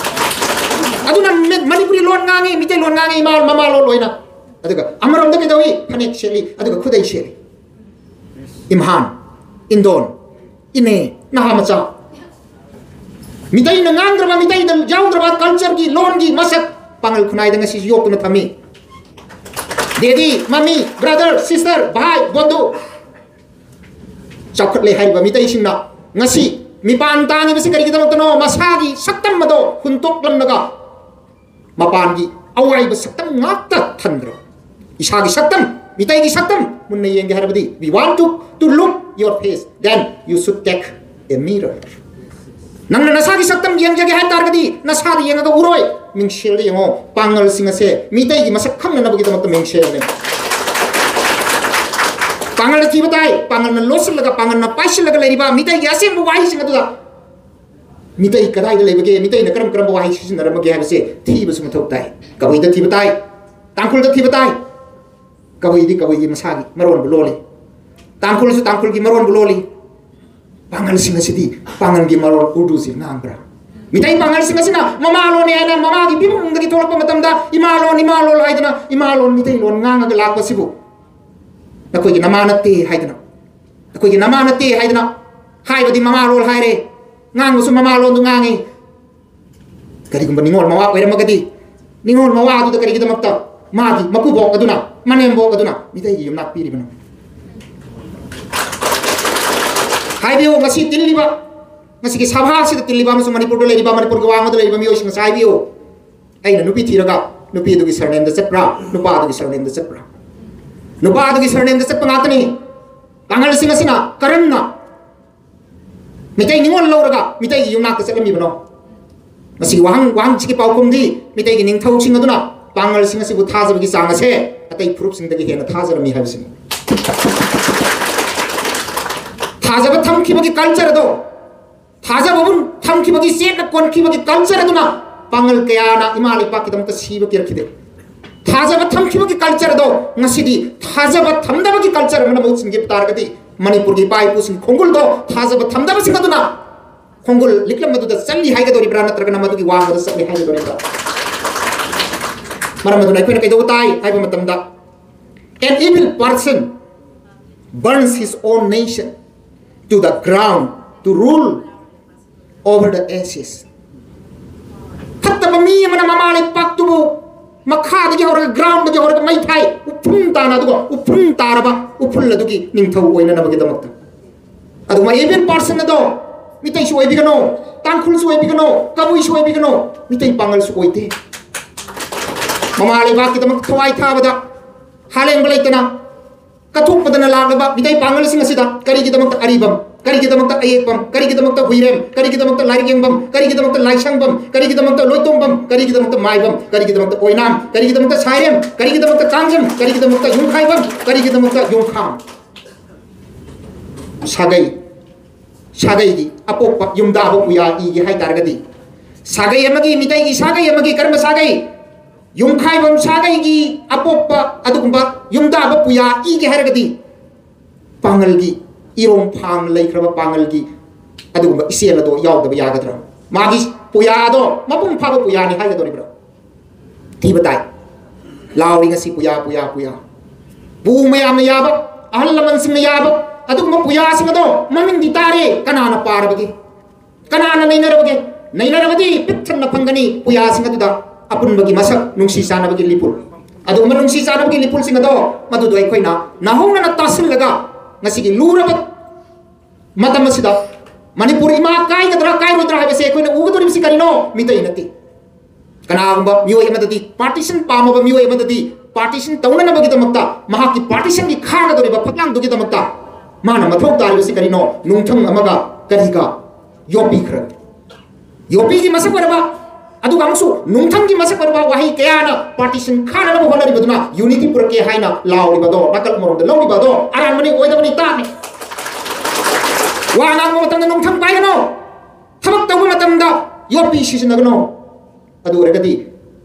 ꯑꯗꯨꯅ ꯃꯤ-, ꯃꯅꯤꯄꯨꯔꯤ ꯂꯣꯟ ꯉꯥꯡꯉꯤ, ꯃꯤꯇꯩ ꯂꯣꯟ ꯉꯥꯡꯉꯤ, ꯏꯃꯥ ꯃꯃꯥ ꯂꯣꯟ ꯑꯣꯏꯅ꯫ ꯑꯗꯨꯒ ꯑꯃꯔꯣꯝꯗ ꯀꯩꯗꯧꯏ? ꯐꯅꯦꯛ ꯁꯦꯠꯂꯤ, ꯑꯗꯨꯒ ꯈꯨꯗꯩ ꯁꯦꯠꯂꯤ꯫ ꯏꯝꯍꯥꯟ, ꯏꯟꯗꯣꯟ, ꯏꯅꯦ, ꯅꯍꯥ ꯃꯆꯥ꯫ ꯃꯤꯇꯩꯅ ꯉꯥꯡꯗ꯭ꯔꯕ, ꯃꯤꯇꯩꯗ ꯌꯥꯎꯗ꯭ꯔꯕ cultureꯒꯤ, ꯂꯣꯟꯒꯤ ꯃꯁꯛ ꯄꯥꯉꯜ ꯈꯨꯟꯅꯥꯏꯗ ꯉꯁꯤꯁꯨ ꯌꯣꯛꯇꯨꯅ ꯊꯝꯃꯤ꯫ ꯗꯦꯗꯤ, ꯃꯃꯤ, brother, sister, ꯚꯥꯏ, ꯕꯣꯟꯗꯨ, ꯆꯥꯎꯈꯠꯂꯦ ꯍꯥꯏꯔꯤꯕ ꯃꯤꯇꯩꯁꯤꯡꯅ ꯉꯁꯤ ꯃꯤꯄꯥꯟ ꯇꯥꯡꯉꯤꯕꯁꯤ ꯀꯔꯤꯒꯤꯗꯃꯛꯇꯅꯣ? ꯃꯁꯥꯒꯤ ꯁꯛꯇꯝ ꯑꯗꯣ ꯍꯨꯟꯇꯣꯛꯂꯝꯂꯒ ꯃꯄꯥꯟꯒꯤ ꯑꯋꯥꯏꯕ ꯁꯛꯇꯝ ꯉꯥꯛꯇ ꯊꯝꯗ꯭ꯔꯣ? ꯏꯁꯥꯒꯤ ꯁꯛꯇꯝ, ꯃꯤꯇꯩꯒꯤ ꯁꯛꯇꯝ ꯃꯨꯟꯅ ꯌꯦꯡꯒꯦ ꯍꯥꯏꯔꯕꯗꯤ, we want to, to look your face, then you should take a mirror. ꯅꯪꯅ ꯅꯁꯥꯒꯤ ꯁꯛꯇꯝ ꯌꯦꯡꯖꯒꯦ ꯍꯥꯏ ꯇꯥꯔꯒꯗꯤ ꯅꯁꯥꯗ ꯌꯦꯡꯉꯒ ꯎꯔꯣꯏ, ꯃꯤꯡꯁꯦꯜꯗ ꯌꯦꯡꯉꯣ꯫ ꯄꯥꯡꯒꯜꯁꯤꯡ ꯑꯁꯦ ꯃꯤꯇꯩꯒꯤ ꯃꯁꯛ ꯈꯪꯅꯅꯕꯒꯤꯗꯃꯛꯇ ꯃꯤꯡꯁꯦꯜꯅꯤ꯫ ꯄꯥꯡꯒꯜꯅ ꯊꯤꯕ ꯇꯥꯏ, ꯄꯥꯡꯒꯜꯅ ꯂꯣꯠꯁꯤꯜꯂꯒ, ꯄꯥꯡꯒꯜꯅ ꯄꯥꯏꯁꯤꯜꯂꯒ ꯂꯩꯔꯤꯕ ꯃꯤꯇꯩꯒꯤ ꯑꯁꯦꯡꯕ ꯋꯥꯍꯩꯁꯤꯡ ꯑꯗꯨꯗ ꯃꯤꯇꯩ ꯀꯗꯥꯏꯗ ꯂꯩꯕꯒꯦ, ꯃꯤꯇꯩꯅ ꯀꯔꯝ ꯀꯔꯝꯕ ꯋꯥꯍꯩ ꯁꯤꯖꯤꯟꯅꯔꯝꯕꯒꯦ ꯍꯥꯏꯕꯁꯦ ꯊꯤꯕꯁꯨ ꯃꯊꯧ ꯇꯥꯏ꯫ ꯀꯕꯨꯏꯗ ꯊꯤꯕ ꯇꯥꯏ, ꯇꯥꯡꯈꯨꯜꯗ ꯊꯤꯕ ꯇꯥꯏ꯫ ꯀꯕꯨꯏꯗꯤ ꯀꯕꯨꯏꯒꯤ ꯃꯁꯥꯒꯤ ꯃꯔꯣꯟꯕꯨ ꯂꯣꯜꯂꯤ, ꯇꯥꯡꯈꯨꯜꯁꯨ ꯇꯥꯡꯈꯨꯜꯒꯤ ꯃꯔꯣꯟꯕꯨ ꯂꯣꯜꯂꯤ꯫ ꯄꯥꯡꯒꯜꯁꯤꯡ ꯑꯁꯤꯗꯤ ꯄꯥꯡꯒꯜꯒꯤ ꯃꯔꯣꯟ ꯎꯔꯗꯨꯁꯤ ꯉꯥꯡꯕ꯭ꯔꯥ? ꯃꯤꯇꯩ ꯄꯥꯡꯒꯜꯁꯤꯡ ꯑꯁꯤꯅ ꯃꯃꯥꯂꯣꯟꯅꯤ ꯍꯥꯏꯅ ꯃꯃꯥꯒꯤ ꯏꯃꯨꯡꯗꯒꯤ ꯊꯣꯛꯂꯛꯄ ꯃꯇꯝꯗ ꯏꯃꯥꯂꯣꯟ, ꯏꯃꯥꯂꯣꯟ ꯍꯥꯏꯗꯅ ꯏꯃꯥꯂꯣꯟ ꯃꯤꯇꯩꯂꯣꯟ ꯉꯥꯡꯉꯒ ꯂꯥꯛꯄꯁꯤꯕꯨ ꯅꯈꯣꯏꯒꯤ ꯅꯃꯥ ꯅꯠꯇꯦ ꯍꯥꯏꯗꯅ, ꯑꯩꯈꯣꯏꯒꯤ ꯅꯃꯥ ꯅꯠꯇꯦ ꯍꯥꯏꯗꯅ ꯍꯥꯏꯕꯗꯤ ꯃꯃꯥꯂꯣꯟ ꯍꯥꯏꯔꯦ, ꯉꯥꯡꯕꯁꯨ ꯃꯃꯥꯂꯣꯟꯗꯨ ꯉꯥꯡꯉꯤ꯫ ꯀꯔꯤꯒꯨꯝꯕ ꯅꯤꯉꯣꯜ ꯃꯋꯥ ꯑꯣꯏꯔꯝꯃꯒꯗꯤ, ꯅꯤꯉꯣꯜ ꯃꯋꯥ ꯑꯗꯨꯗ ꯀꯔꯤꯒꯤꯗꯃꯛꯇ ꯃꯥꯒꯤ ꯃꯀꯨꯕꯣꯛ ꯑꯗꯨꯅ, ꯃꯅꯦꯝꯕꯣꯛ ꯑꯗꯨꯅ ꯃꯤꯇꯩꯒꯤ ꯌꯨꯝꯅꯥꯛ ꯄꯤꯔꯤꯕꯅꯣ? ꯍꯥꯏꯕꯤꯌꯨ, ꯉꯁꯤ ꯇꯤꯜꯂꯤꯕ ꯉꯁꯤꯒꯤ ꯁꯚꯥꯁꯤꯗ ꯇꯤꯜꯂꯤꯕ ꯑꯃꯁꯨꯡ ꯃꯅꯤꯄꯨꯔꯗ ꯂꯩꯔꯤꯕ, ꯃꯅꯤꯄꯨꯔꯒꯤ ꯋꯥꯡꯃꯗ ꯂꯩꯔꯤꯕ ꯃꯤꯑꯣꯏꯁꯤꯡ ꯉꯁꯥꯏ ꯍꯥꯏꯕꯤꯌꯨ, ꯑꯩꯅ ꯅꯨꯄꯤ ꯊꯤꯔꯒ ꯅꯨꯄꯤ ꯑꯗꯨꯒꯤ ꯁꯔꯅꯦꯝꯗ ꯆꯠꯄ꯭ꯔꯥ, ꯅꯨꯄꯥ ꯑꯗꯨꯒꯤ ꯁꯔꯅꯦꯝꯗ ꯆꯠꯄ꯭ꯔꯥ? ꯅꯨꯄꯥ ꯑꯗꯨꯒꯤ ꯁꯔꯅꯦꯝꯗ ꯆꯠꯄ ꯉꯥꯛꯇꯅꯤ꯫ ꯄꯥꯡꯒꯜꯁꯤꯡ ꯑꯁꯤꯅ ꯀꯔꯝꯅ ꯃꯤꯇꯩ ꯅꯤꯉꯣꯜ ꯂꯧꯔꯒ ꯃꯤꯇꯩꯒꯤ ꯌꯨꯝꯅꯥꯛꯇ ꯆꯠꯂꯝꯃꯤꯕꯅꯣ? ꯃꯁꯤꯒꯤ ꯋꯥꯍꯪ, ꯋꯥꯍꯪꯁꯤꯒꯤ ꯄꯥꯎꯈꯨꯝꯗꯤ ꯃꯤꯇꯩꯒꯤ ꯅꯤꯡꯊꯧꯁꯤꯡ ꯑꯗꯨꯅ ꯄꯥꯡꯒꯜꯁꯤꯡ ꯑꯁꯤꯕꯨ ꯊꯥꯖꯕꯒꯤ ꯆꯥꯡ ꯑꯁꯦ ꯑꯇꯩ ꯐꯨꯔꯨꯞꯁꯤꯡꯗꯒꯤ ꯍꯦꯟꯅ ꯊꯥꯖꯔꯝꯃꯤ ꯍꯥꯏꯕꯁꯤꯅꯤ꯫ ꯊꯥꯖꯕ ꯊꯝꯈꯤꯕꯒꯤ ꯀꯜꯆꯔ ꯑꯗꯣ, ꯊꯥꯖꯕꯕꯨ ꯊꯝꯈꯤꯕꯒꯤ, ꯆꯦꯠꯅ ꯀꯣꯟꯈꯤꯕꯒꯤ ꯀꯜꯆꯔ ꯑꯗꯨꯅ ꯄꯥꯡꯒꯜ ꯀꯌꯥꯅ ꯏꯃꯥ ꯂꯩꯄꯥꯛꯀꯤꯗꯃꯛꯇ ꯁꯤꯕ ꯀꯤꯔꯛꯈꯤꯗꯦ꯫ ꯊꯥꯖꯕ ꯊꯝꯈꯤꯕꯒꯤ ꯀꯜꯆꯔ ꯑꯗꯣ ꯉꯁꯤꯗꯤ ꯊꯥꯖꯕ ꯊꯝꯗꯕꯒꯤ ꯀꯜꯆꯔ ꯑꯃꯅ ꯃꯍꯨꯠ ꯁꯤꯟꯈꯤꯕ ꯇꯥꯔꯒꯗꯤ, ꯃꯅꯤꯄꯨꯔꯒꯤ ꯏꯄꯥ ꯏꯄꯨꯁꯤꯡ ꯈꯣꯡꯒꯨꯜꯗꯣ ꯊꯥꯖꯕ ꯊꯝꯗꯕꯁꯤꯡ ꯑꯗꯨꯅ ꯈꯣꯡꯒꯨꯜ ꯂꯤꯛꯂꯝ ꯑꯗꯨꯗ ꯆꯠꯂꯤ ꯍꯥꯏꯒꯗꯧꯔꯤꯕ꯭ꯔꯥ, ꯅꯠꯇ꯭ꯔꯒꯅ ꯃꯗꯨꯒꯤ ꯋꯥꯡꯃꯗ ꯆꯠꯂꯤ ꯍꯥꯏꯒꯗꯧꯔꯤꯕ꯭ꯔꯥ? ꯃꯔꯝ ꯑꯗꯨꯅ ꯑꯩꯈꯣꯏꯅ ꯀꯩꯗꯧꯕ ꯇꯥꯏ ꯍꯥꯏꯕ ꯃꯇꯝꯗ, "An evil person burns his own nation to the ground to rule over the ashes." ꯐꯠꯇꯕ ꯃꯤ ꯑꯃꯅ ꯃꯃꯥ ꯂꯩꯄꯥꯛꯇꯨꯕꯨ ꯃꯈꯥꯗꯒꯤ ꯍꯧꯔꯒ, ꯒ꯭ꯔꯥꯎꯟꯗꯒꯤ ꯍꯧꯔꯒ ꯃꯩ ꯊꯥꯏ, ꯎꯐꯨꯟ ꯇꯥꯅ, ꯑꯗꯨꯒ ꯎꯐꯨꯟ ꯇꯥꯔꯕ ꯎꯐꯨꯜ ꯑꯗꯨꯒꯤ ꯅꯤꯡꯊꯧ ꯑꯣꯏꯅꯅꯕꯒꯤꯗꯃꯛꯇ꯫ ꯑꯗꯨꯒ evil person ꯑꯗꯣ ꯃꯤꯇꯩꯁꯨ ꯑꯣꯏꯕꯤꯒꯅꯣ, ꯇꯥꯡꯈꯨꯜꯁꯨ ꯑꯣꯏꯕꯤꯒꯅꯣ, ꯀꯕꯨꯏꯁꯨ ꯑꯣꯏꯕꯤꯒꯅꯣ, ꯃꯤꯇꯩ ꯄꯥꯡꯒꯜꯁꯨ ꯑꯣꯏꯗꯦ꯫ ꯃꯃꯥ ꯂꯩꯕꯥꯛꯀꯤꯗꯃꯛ ꯊꯋꯥꯏ ꯊꯥꯕꯗ ꯍꯥꯂꯦꯡꯕ ꯂꯩꯇꯅ ꯀꯠꯊꯣꯛꯄꯗꯅ ꯂꯥꯛꯂꯕ ꯃꯤꯇꯩ ꯄꯥꯡꯒꯜꯁꯤꯡ ꯑꯁꯤꯗ ꯀꯔꯤꯒꯤꯗꯃꯛꯇ ꯑꯔꯤꯕꯝ, ꯀꯔꯤꯒꯤꯗꯃꯛꯇ ꯑꯌꯦꯛꯄꯝ, ꯀꯔꯤꯒꯤꯗꯃꯛꯇ ꯍꯨꯏꯔꯦꯝ, ꯀꯔꯤꯒꯤꯗꯃꯛꯇ ꯂꯥꯏꯔꯤꯛ ꯌꯦꯡꯕꯝ, ꯀꯔꯤꯒꯤꯗꯃꯛꯇ ꯂꯥꯏꯁꯪꯕꯝ, ꯀꯔꯤꯒꯤꯗꯃꯛꯇ ꯂꯣꯏꯇꯣꯡꯕꯝ, ꯀꯔꯤꯒꯤꯗꯃꯛꯇ ꯃꯥꯏꯕꯝ, ꯀꯔꯤꯒꯤꯗꯃꯛꯇ ꯑꯣꯏꯅꯥꯝ, ꯀꯔꯤꯒꯤꯗꯃꯛꯇ ꯁꯥꯏꯔꯦꯝ, ꯀꯔꯤꯒꯤꯗꯃꯛꯇ ꯀꯥꯡꯖꯝ, ꯀꯔꯤꯒꯤꯗꯃꯛꯇ ꯌꯨꯝꯈꯥꯏꯕꯝ, ꯀꯔꯤꯒꯤꯗꯃꯛꯇ ꯌꯨꯝꯈꯥꯝ? ꯁꯥꯒꯩ, ꯁꯥꯒꯩꯒꯤ ꯑꯄꯣꯛꯄ ꯌꯨꯝꯗꯥꯕ ꯄꯨꯌꯥ ꯏꯒꯦ ꯍꯥꯏ ꯇꯥꯔꯒꯗꯤ, ꯁꯥꯒꯩ ꯑꯃꯒꯤ, ꯃꯤꯇꯩꯒꯤ ꯁꯥꯒꯩ ꯑꯃꯒꯤ, ꯀꯔꯝꯕ ꯁꯥꯒꯩ? ꯌꯨꯝꯈꯥꯏꯕꯝ ꯁꯥꯒꯩꯒꯤ ꯑꯄꯣꯛꯄ ꯑꯗꯨꯒꯨꯝꯕ ꯌꯨꯝꯗꯥꯕ ꯄꯨꯌꯥ ꯏꯒꯦ ꯍꯥꯏꯔꯒꯗꯤ, ꯄꯥꯡꯒꯜꯒꯤ ꯏꯔꯣꯡ ꯐꯥꯡ ꯂꯩꯈ꯭ꯔꯕ ꯄꯥꯡꯒꯜꯒꯤ ꯑꯗꯨꯒꯨꯝꯕ ꯏꯆꯦꯜ ꯑꯗꯣ ꯌꯥꯎꯗꯕ ꯌꯥꯒꯗ꯭ꯔꯥ? ꯃꯥꯒꯤ ꯄꯨꯌꯥ ꯑꯗꯣ ꯃꯄꯨꯡ ꯐꯥꯕ ꯄꯨꯌꯥꯅꯤ ꯍꯥꯏꯒꯗꯧꯔꯤꯕ꯭ꯔꯥ? ꯊꯤꯕ ꯇꯥꯏ꯫ ꯂꯥꯎꯔꯤ ꯉꯁꯤ ꯄꯨꯌꯥ, ꯄꯨꯌꯥ, ꯄꯨꯌꯥ꯫ ꯄꯨ ꯃꯌꯥꯝꯅ ꯌꯥꯕ, ꯑꯍꯜ ꯂꯃꯟꯁꯤꯡꯅ ꯌꯥꯕ ꯑꯗꯨꯒꯨꯝꯕ ꯄꯨꯌꯥꯁꯤꯡ ꯑꯗꯣ ꯃꯃꯤꯡꯗꯤ ꯇꯥꯔꯦ꯫ ꯀꯅꯥꯅ ꯄꯥꯔꯕꯒꯦ? ꯀꯅꯥꯅ ꯅꯩꯅꯔꯕꯒꯦ? ꯅꯩꯅꯔꯕꯗꯤ ꯄꯤꯛ ꯊꯟꯅ ꯐꯪꯒꯅꯤ ꯄꯨꯌꯥꯁꯤꯡ ꯑꯗꯨꯗ ꯑꯄꯨꯟꯕꯒꯤ ꯃꯁꯛ, ꯅꯨꯡꯁꯤ ꯆꯥꯟꯅꯕꯒꯤ ꯂꯤꯄꯨꯜ꯫ ꯑꯗꯨꯒꯨꯝꯕ ꯅꯨꯡꯁꯤ ꯆꯥꯟꯅꯕꯒꯤ ꯂꯤꯄꯨꯜꯁꯤꯡ ꯑꯗꯣ ꯃꯗꯨꯗꯣ ꯑꯩꯈꯣꯏꯅ ꯅꯥꯍꯧꯅꯅ ꯇꯥꯁꯤꯜꯂꯒ ꯉꯁꯤꯒꯤ ꯂꯨꯔꯕ ꯃꯇꯝ ꯑꯁꯤꯗ ꯃꯅꯤꯄꯨꯔ ꯏꯃꯥ ꯀꯥꯏꯒꯗ꯭ꯔꯥ ꯀꯥꯏꯔꯣꯏꯗ꯭ꯔꯥ ꯍꯥꯏꯕꯁꯦ ꯑꯩꯈꯣꯏꯅ ꯎꯒꯗꯧꯔꯤꯕꯁꯤ ꯀꯔꯤꯅꯣ? ꯃꯤꯇꯩ ꯅꯠꯇꯦ꯫ ꯀꯅꯥꯒꯨꯝꯕ ꯃꯤꯑꯣꯏ ꯑꯃꯗꯗꯤ, partition ꯄꯥꯝꯃꯕ ꯃꯤꯑꯣꯏ ꯑꯃꯗꯗꯤ, partition ꯇꯧꯅꯅꯕꯒꯤꯗꯃꯛꯇ, ꯃꯍꯥꯛꯀꯤ partition ꯒꯤ ꯈꯥꯒꯗꯧꯔꯤꯕ ꯐꯛꯂꯥꯡꯗꯨꯒꯤꯗꯃꯛꯇ ꯃꯥꯅ ꯃꯊꯧ ꯇꯥꯔꯤꯕꯁꯤ ꯀꯔꯤꯅꯣ? ꯅꯨꯡꯊꯪ ꯑꯃꯒ ꯀꯔꯤꯒ? ꯌꯣꯠꯄꯤ ꯈꯔ꯫ ꯌꯣꯠꯄꯤꯒꯤ ꯃꯁꯛ ꯑꯣꯏꯔꯕ, ꯑꯗꯨꯒ ꯑꯃꯁꯨ ꯅꯨꯡꯊꯪꯒꯤ ꯃꯁꯛ ꯑꯣꯏꯔꯕ ꯋꯥꯍꯩ ꯀꯌꯥꯅ partition ꯈꯥꯅꯅꯕ ꯍꯣꯠꯅꯔꯤꯕꯗꯨꯅ unity ꯄꯨꯔꯛꯀꯦ ꯍꯥꯏꯅ ꯂꯥꯎꯔꯤꯕꯗꯣ, ꯅꯥꯀꯜ ꯑꯃꯔꯣꯝꯗ ꯂꯧꯔꯤꯕꯗꯣ ꯑꯔꯥꯟꯕꯅꯤ, ꯑꯣꯏꯗꯕꯅꯤ, ꯇꯥꯛꯅꯤ꯫ ꯋꯥ ꯉꯥꯡꯕ ꯃꯇꯝꯗ ꯅꯨꯡꯊꯪ ꯄꯥꯏꯒꯅꯨ, ꯊꯕꯛ ꯇꯧꯕ ꯃꯇꯝꯗ ꯌꯣꯠꯄꯤ ꯁꯤꯖꯤꯟꯅꯒꯅꯨ꯫ ꯑꯗꯨ ꯑꯣꯏꯔꯒꯗꯤ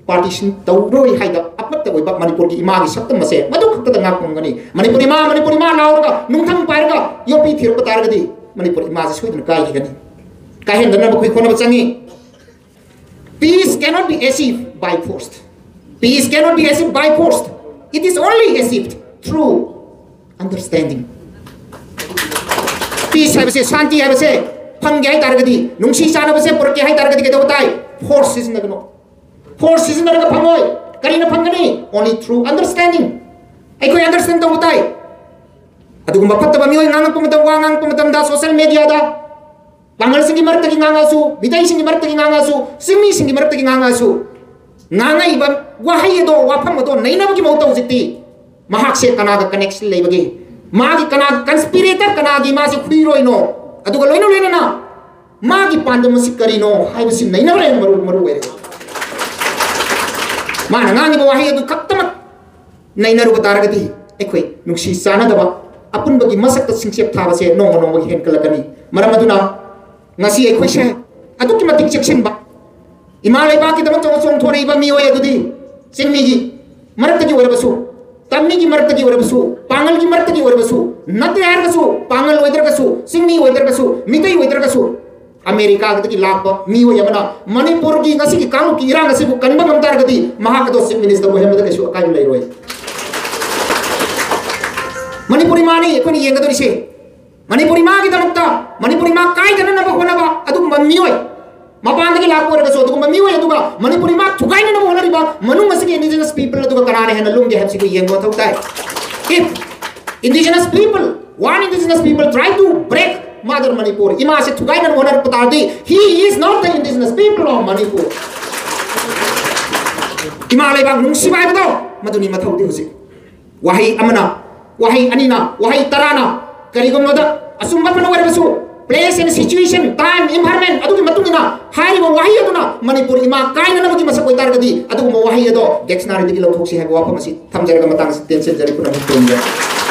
partition ꯇꯧꯔꯣꯏ ꯍꯥꯏꯗ ꯑꯃꯠꯇ ꯑꯣꯏꯕ ꯃꯅꯤꯄꯨꯔꯒꯤ ꯏꯃꯥꯒꯤ ꯁꯛꯇꯝ ꯑꯁꯦ ꯃꯗꯨ ꯈꯛꯇꯗ ꯉꯥꯛꯄ ꯉꯝꯒꯅꯤ꯫ ꯃꯅꯤꯄꯨꯔ ꯏꯃꯥ, ꯃꯅꯤꯄꯨꯔ ꯏꯃꯥ ꯂꯥꯎꯔꯒ ꯅꯨꯡꯊꯪ ꯄꯥꯏꯔꯒ ꯌꯣꯠꯄꯤ ꯊꯤꯔꯛꯄ ꯇꯥꯔꯒꯗꯤ ꯃꯅꯤꯄꯨꯔ ꯏꯃꯥꯁꯤ ꯁꯣꯏꯗꯅ ꯀꯥꯏꯈꯤꯒꯅꯤ꯫ ꯀꯥꯏꯍꯟꯗꯅꯕ ꯑꯩꯈꯣꯏ ꯍꯣꯠꯅꯕ ꯆꯪꯉꯤ꯫ Peace cannot be achieved by force. Peace cannot be achieved by force. It is only achieved through understanding. Peace ꯍꯥꯏꯕꯁꯦ, ꯁꯥꯟꯇꯤ ꯍꯥꯏꯕꯁꯦ ꯐꯪꯒꯦ ꯍꯥꯏ ꯇꯥꯔꯒꯗꯤ, ꯅꯨꯡꯁꯤ ꯆꯥꯟꯅꯕꯁꯦ ꯄꯨꯔꯛꯀꯦ ꯍꯥꯏ ꯇꯥꯔꯒꯗꯤ ꯀꯩꯗꯧꯕ ꯇꯥꯏ? Force ꯁꯤꯖꯤꯟꯅꯒꯅꯣ꯫ Force ꯁꯤꯖꯤꯟꯅꯔꯒ ꯐꯪꯉꯣꯏ꯫ ꯀꯔꯤꯅ ꯐꯪꯒꯅꯤ? Only through understanding. ꯑꯩꯈꯣꯏ understand ꯇꯧꯕ ꯇꯥꯏ꯫ ꯑꯗꯨꯒꯨꯝꯕ ꯐꯠꯇꯕ ꯃꯤꯑꯣꯏ ꯉꯥꯡꯉꯛꯄ ꯃꯇꯝ, ꯋꯥ ꯉꯥꯡꯉꯛꯄ ꯃꯇꯝꯗ social media ꯗ ꯄꯥꯡꯒꯜꯁꯤꯡꯒꯤ ꯃꯔꯛꯇꯒꯤ ꯉꯥꯡꯉꯛꯑꯁꯨ, ꯃꯤꯇꯩꯁꯤꯡꯒꯤ ꯃꯔꯛꯇꯒꯤ ꯉꯥꯡꯉꯛꯑꯁꯨ, ꯆꯤꯡꯃꯤꯁꯤꯡꯒꯤ ꯃꯔꯛꯇꯒꯤ ꯉꯥꯡꯉꯛꯑꯁꯨ, ꯉꯥꯡꯉꯛꯏꯕ ꯋꯥꯍꯩ ꯑꯗꯣ, ꯋꯥꯐꯝ ꯑꯗꯣ ꯅꯩꯅꯕꯒꯤ ꯃꯍꯨꯠꯇ ꯍꯧꯖꯤꯛꯇꯤ ꯃꯍꯥꯛꯁꯦ ꯀꯅꯥꯒ connection ꯂꯩꯕꯒꯦ, ꯃꯥꯒꯤ ꯀꯅꯥꯒꯤ conspirator, ꯀꯅꯥꯒꯤ ꯃꯥꯁꯦ ꯈꯨꯔꯤꯔꯣꯏꯅꯣ, ꯑꯗꯨꯒ ꯂꯣꯏꯅ ꯂꯣꯏꯅꯅ ꯃꯥꯒꯤ ꯄꯥꯟꯗꯝ ꯑꯁꯤ ꯀꯔꯤꯅꯣ ꯍꯥꯏꯕꯁꯤ ꯅꯩꯅꯕꯅ ꯍꯦꯟꯅ ꯃꯔꯨ, ꯃꯔꯨ ꯑꯣꯏꯔꯦ꯫ ꯃꯥꯅ ꯉꯥꯡꯉꯤꯕ ꯋꯥꯍꯩ ꯑꯗꯨ ꯈꯛꯇꯃꯛ ꯅꯩꯅꯔꯨꯕ ꯇꯥꯔꯒꯗꯤ ꯑꯩꯈꯣꯏ ꯅꯨꯡꯁꯤ ꯆꯥꯟꯅꯗꯕ, ꯑꯄꯨꯟꯕꯒꯤ ꯃꯁꯛꯇ ꯁꯤꯡꯆꯦꯞ ꯊꯥꯕꯁꯦ ꯅꯣꯡꯃ ꯅꯣꯡꯃꯒꯤ ꯍꯦꯟꯒꯠꯂꯛꯀꯅꯤ꯫ ꯃꯔꯝ ꯑꯗꯨꯅ ꯉꯁꯤ ꯑꯩꯈꯣꯏꯁꯦ ꯑꯗꯨꯛꯀꯤ ꯃꯇꯤꯛ ꯆꯦꯛꯁꯤꯟꯕ, ꯏꯃꯥ ꯂꯩꯕꯥꯛꯀꯤꯗꯃꯛ ꯆꯣꯡ-, ꯆꯣꯡꯊꯣꯔꯛꯏꯕ ꯃꯤꯑꯣꯏ ꯑꯗꯨꯗꯤ ꯆꯤꯡꯃꯤꯒꯤ ꯃꯔꯛꯇꯒꯤ ꯑꯣꯏꯔꯕꯁꯨ, ꯇꯝꯃꯤꯒꯤ ꯃꯔꯛꯇꯒꯤ ꯑꯣꯏꯔꯕꯁꯨ, ꯄꯥꯉꯜꯒꯤ ꯃꯔꯛꯇꯒꯤ ꯑꯣꯏꯔꯕꯁꯨ, ꯅꯠꯇꯦ ꯍꯥꯏꯔꯒꯁꯨ, ꯄꯥꯉꯜ ꯑꯣꯏꯗ꯭ꯔꯒꯁꯨ, ꯆꯤꯡꯃꯤ ꯑꯣꯏꯗ꯭ꯔꯒꯁꯨ, ꯃꯤꯇꯩ ꯑꯣꯏꯗ꯭ꯔꯒꯁꯨ, ꯑꯃꯦꯔꯤꯀꯥꯗꯒꯤ ꯂꯥꯛꯄ ꯃꯤꯑꯣꯏ ꯑꯃꯅ ꯃꯅꯤꯄꯨꯔꯒꯤ ꯉꯁꯤꯒꯤ ꯀꯥꯡꯂꯨꯞꯀꯤ ꯏꯔꯥꯡ ꯑꯁꯤꯕꯨ ꯀꯟꯕ ꯉꯝ ꯇꯥꯔꯒꯗꯤ ꯃꯍꯥꯛ ꯑꯗꯣ Chief Minister ꯑꯣꯏꯍꯟꯕꯗ ꯀꯩꯁꯨ ꯑꯀꯥꯏꯕ ꯂꯩꯔꯣꯏ꯫ ꯃꯅꯤꯄꯨꯔꯤ ꯃꯥꯅꯤ ꯑꯩꯈꯣꯏꯅ ꯌꯦꯡꯒꯗꯧꯔꯤꯁꯦ꯫ ꯃꯅꯤꯄꯨꯔꯤ ꯃꯥꯒꯤꯗꯃꯛꯇ, ꯃꯅꯤꯄꯨꯔꯤ ꯃꯥ ꯀꯥꯏꯗꯅꯅꯕ ꯍꯣꯠꯅꯕ ꯑꯗꯨꯒꯨꯝꯕ ꯃꯤꯑꯣꯏ, ꯃꯄꯥꯟꯗꯒꯤ ꯂꯥꯛꯄ ꯑꯣꯏꯔꯒꯁꯨ ꯑꯗꯨꯒꯨꯝꯕ ꯃꯤꯑꯣꯏ ꯑꯗꯨꯒ ꯃꯅꯤꯄꯨꯔꯤ ꯃꯥ ꯊꯨꯒꯥꯏꯅꯅꯕ ꯍꯣꯠꯅꯔꯤꯕ ꯃꯅꯨꯡ ꯑꯁꯤꯒꯤ indigenous people ꯑꯗꯨꯒ ꯀꯅꯥꯅ ꯍꯦꯟꯅ ꯂꯨꯝꯒꯦ ꯍꯥꯏꯕꯁꯤꯕꯨ ꯌꯦꯡꯕ ꯃꯊꯧ ꯇꯥꯏ꯫ If indigenous people, one indigenous people try to break Mother Manipur, ꯏꯃꯥꯁꯦ ꯊꯨꯒꯥꯏꯅꯕ ꯍꯣꯠꯅꯔꯛꯄ ꯇꯥꯔꯗꯤ, he is not the indigenous people of Manipur. ꯏꯃꯥ ꯂꯩꯕꯥꯛ ꯅꯨꯡꯁꯤꯕ ꯍꯥꯏꯕꯗꯣ ꯃꯗꯨꯅꯤ ꯃꯊꯧꯗꯤ ꯍꯧꯖꯤꯛ꯫ ꯋꯥꯍꯩ ꯑꯃꯅ, ꯋꯥꯍꯩ ꯑꯅꯤꯅ, ꯋꯥꯍꯩ ꯇꯔꯥꯅ, ꯀꯔꯤꯒꯨꯝꯕꯗ ꯑꯆꯨꯝꯕ ꯐꯅ ꯑꯣꯏꯔꯕꯁꯨ, place and situation, time, environment ꯑꯗꯨꯒꯤ ꯃꯇꯨꯡ ꯏꯟꯅ ꯍꯥꯏꯔꯤꯕ ꯋꯥꯍꯩ ꯑꯗꯨꯅ ꯃꯅꯤꯄꯨꯔ ꯏꯃꯥ ꯀꯥꯏꯅꯅꯕꯒꯤ ꯃꯁꯛ ꯑꯣꯏꯇꯥꯔꯒꯗꯤ, ꯑꯗꯨꯒꯨꯝꯕ ꯋꯥꯍꯩ ꯑꯗꯣ dictionaryꯗꯒꯤ ꯂꯧꯊꯣꯛꯁꯤ ꯍꯥꯏꯕ ꯋꯥꯐꯝ ꯑꯁꯤ ꯊꯝꯖꯔꯒ ꯃꯇꯥꯡ ꯑꯁꯤ ꯇꯦꯟꯁꯤꯟꯖꯔꯤ꯫ ꯄꯨꯝꯅꯃꯛ ꯈꯨꯔꯨꯝꯖꯔꯤ꯫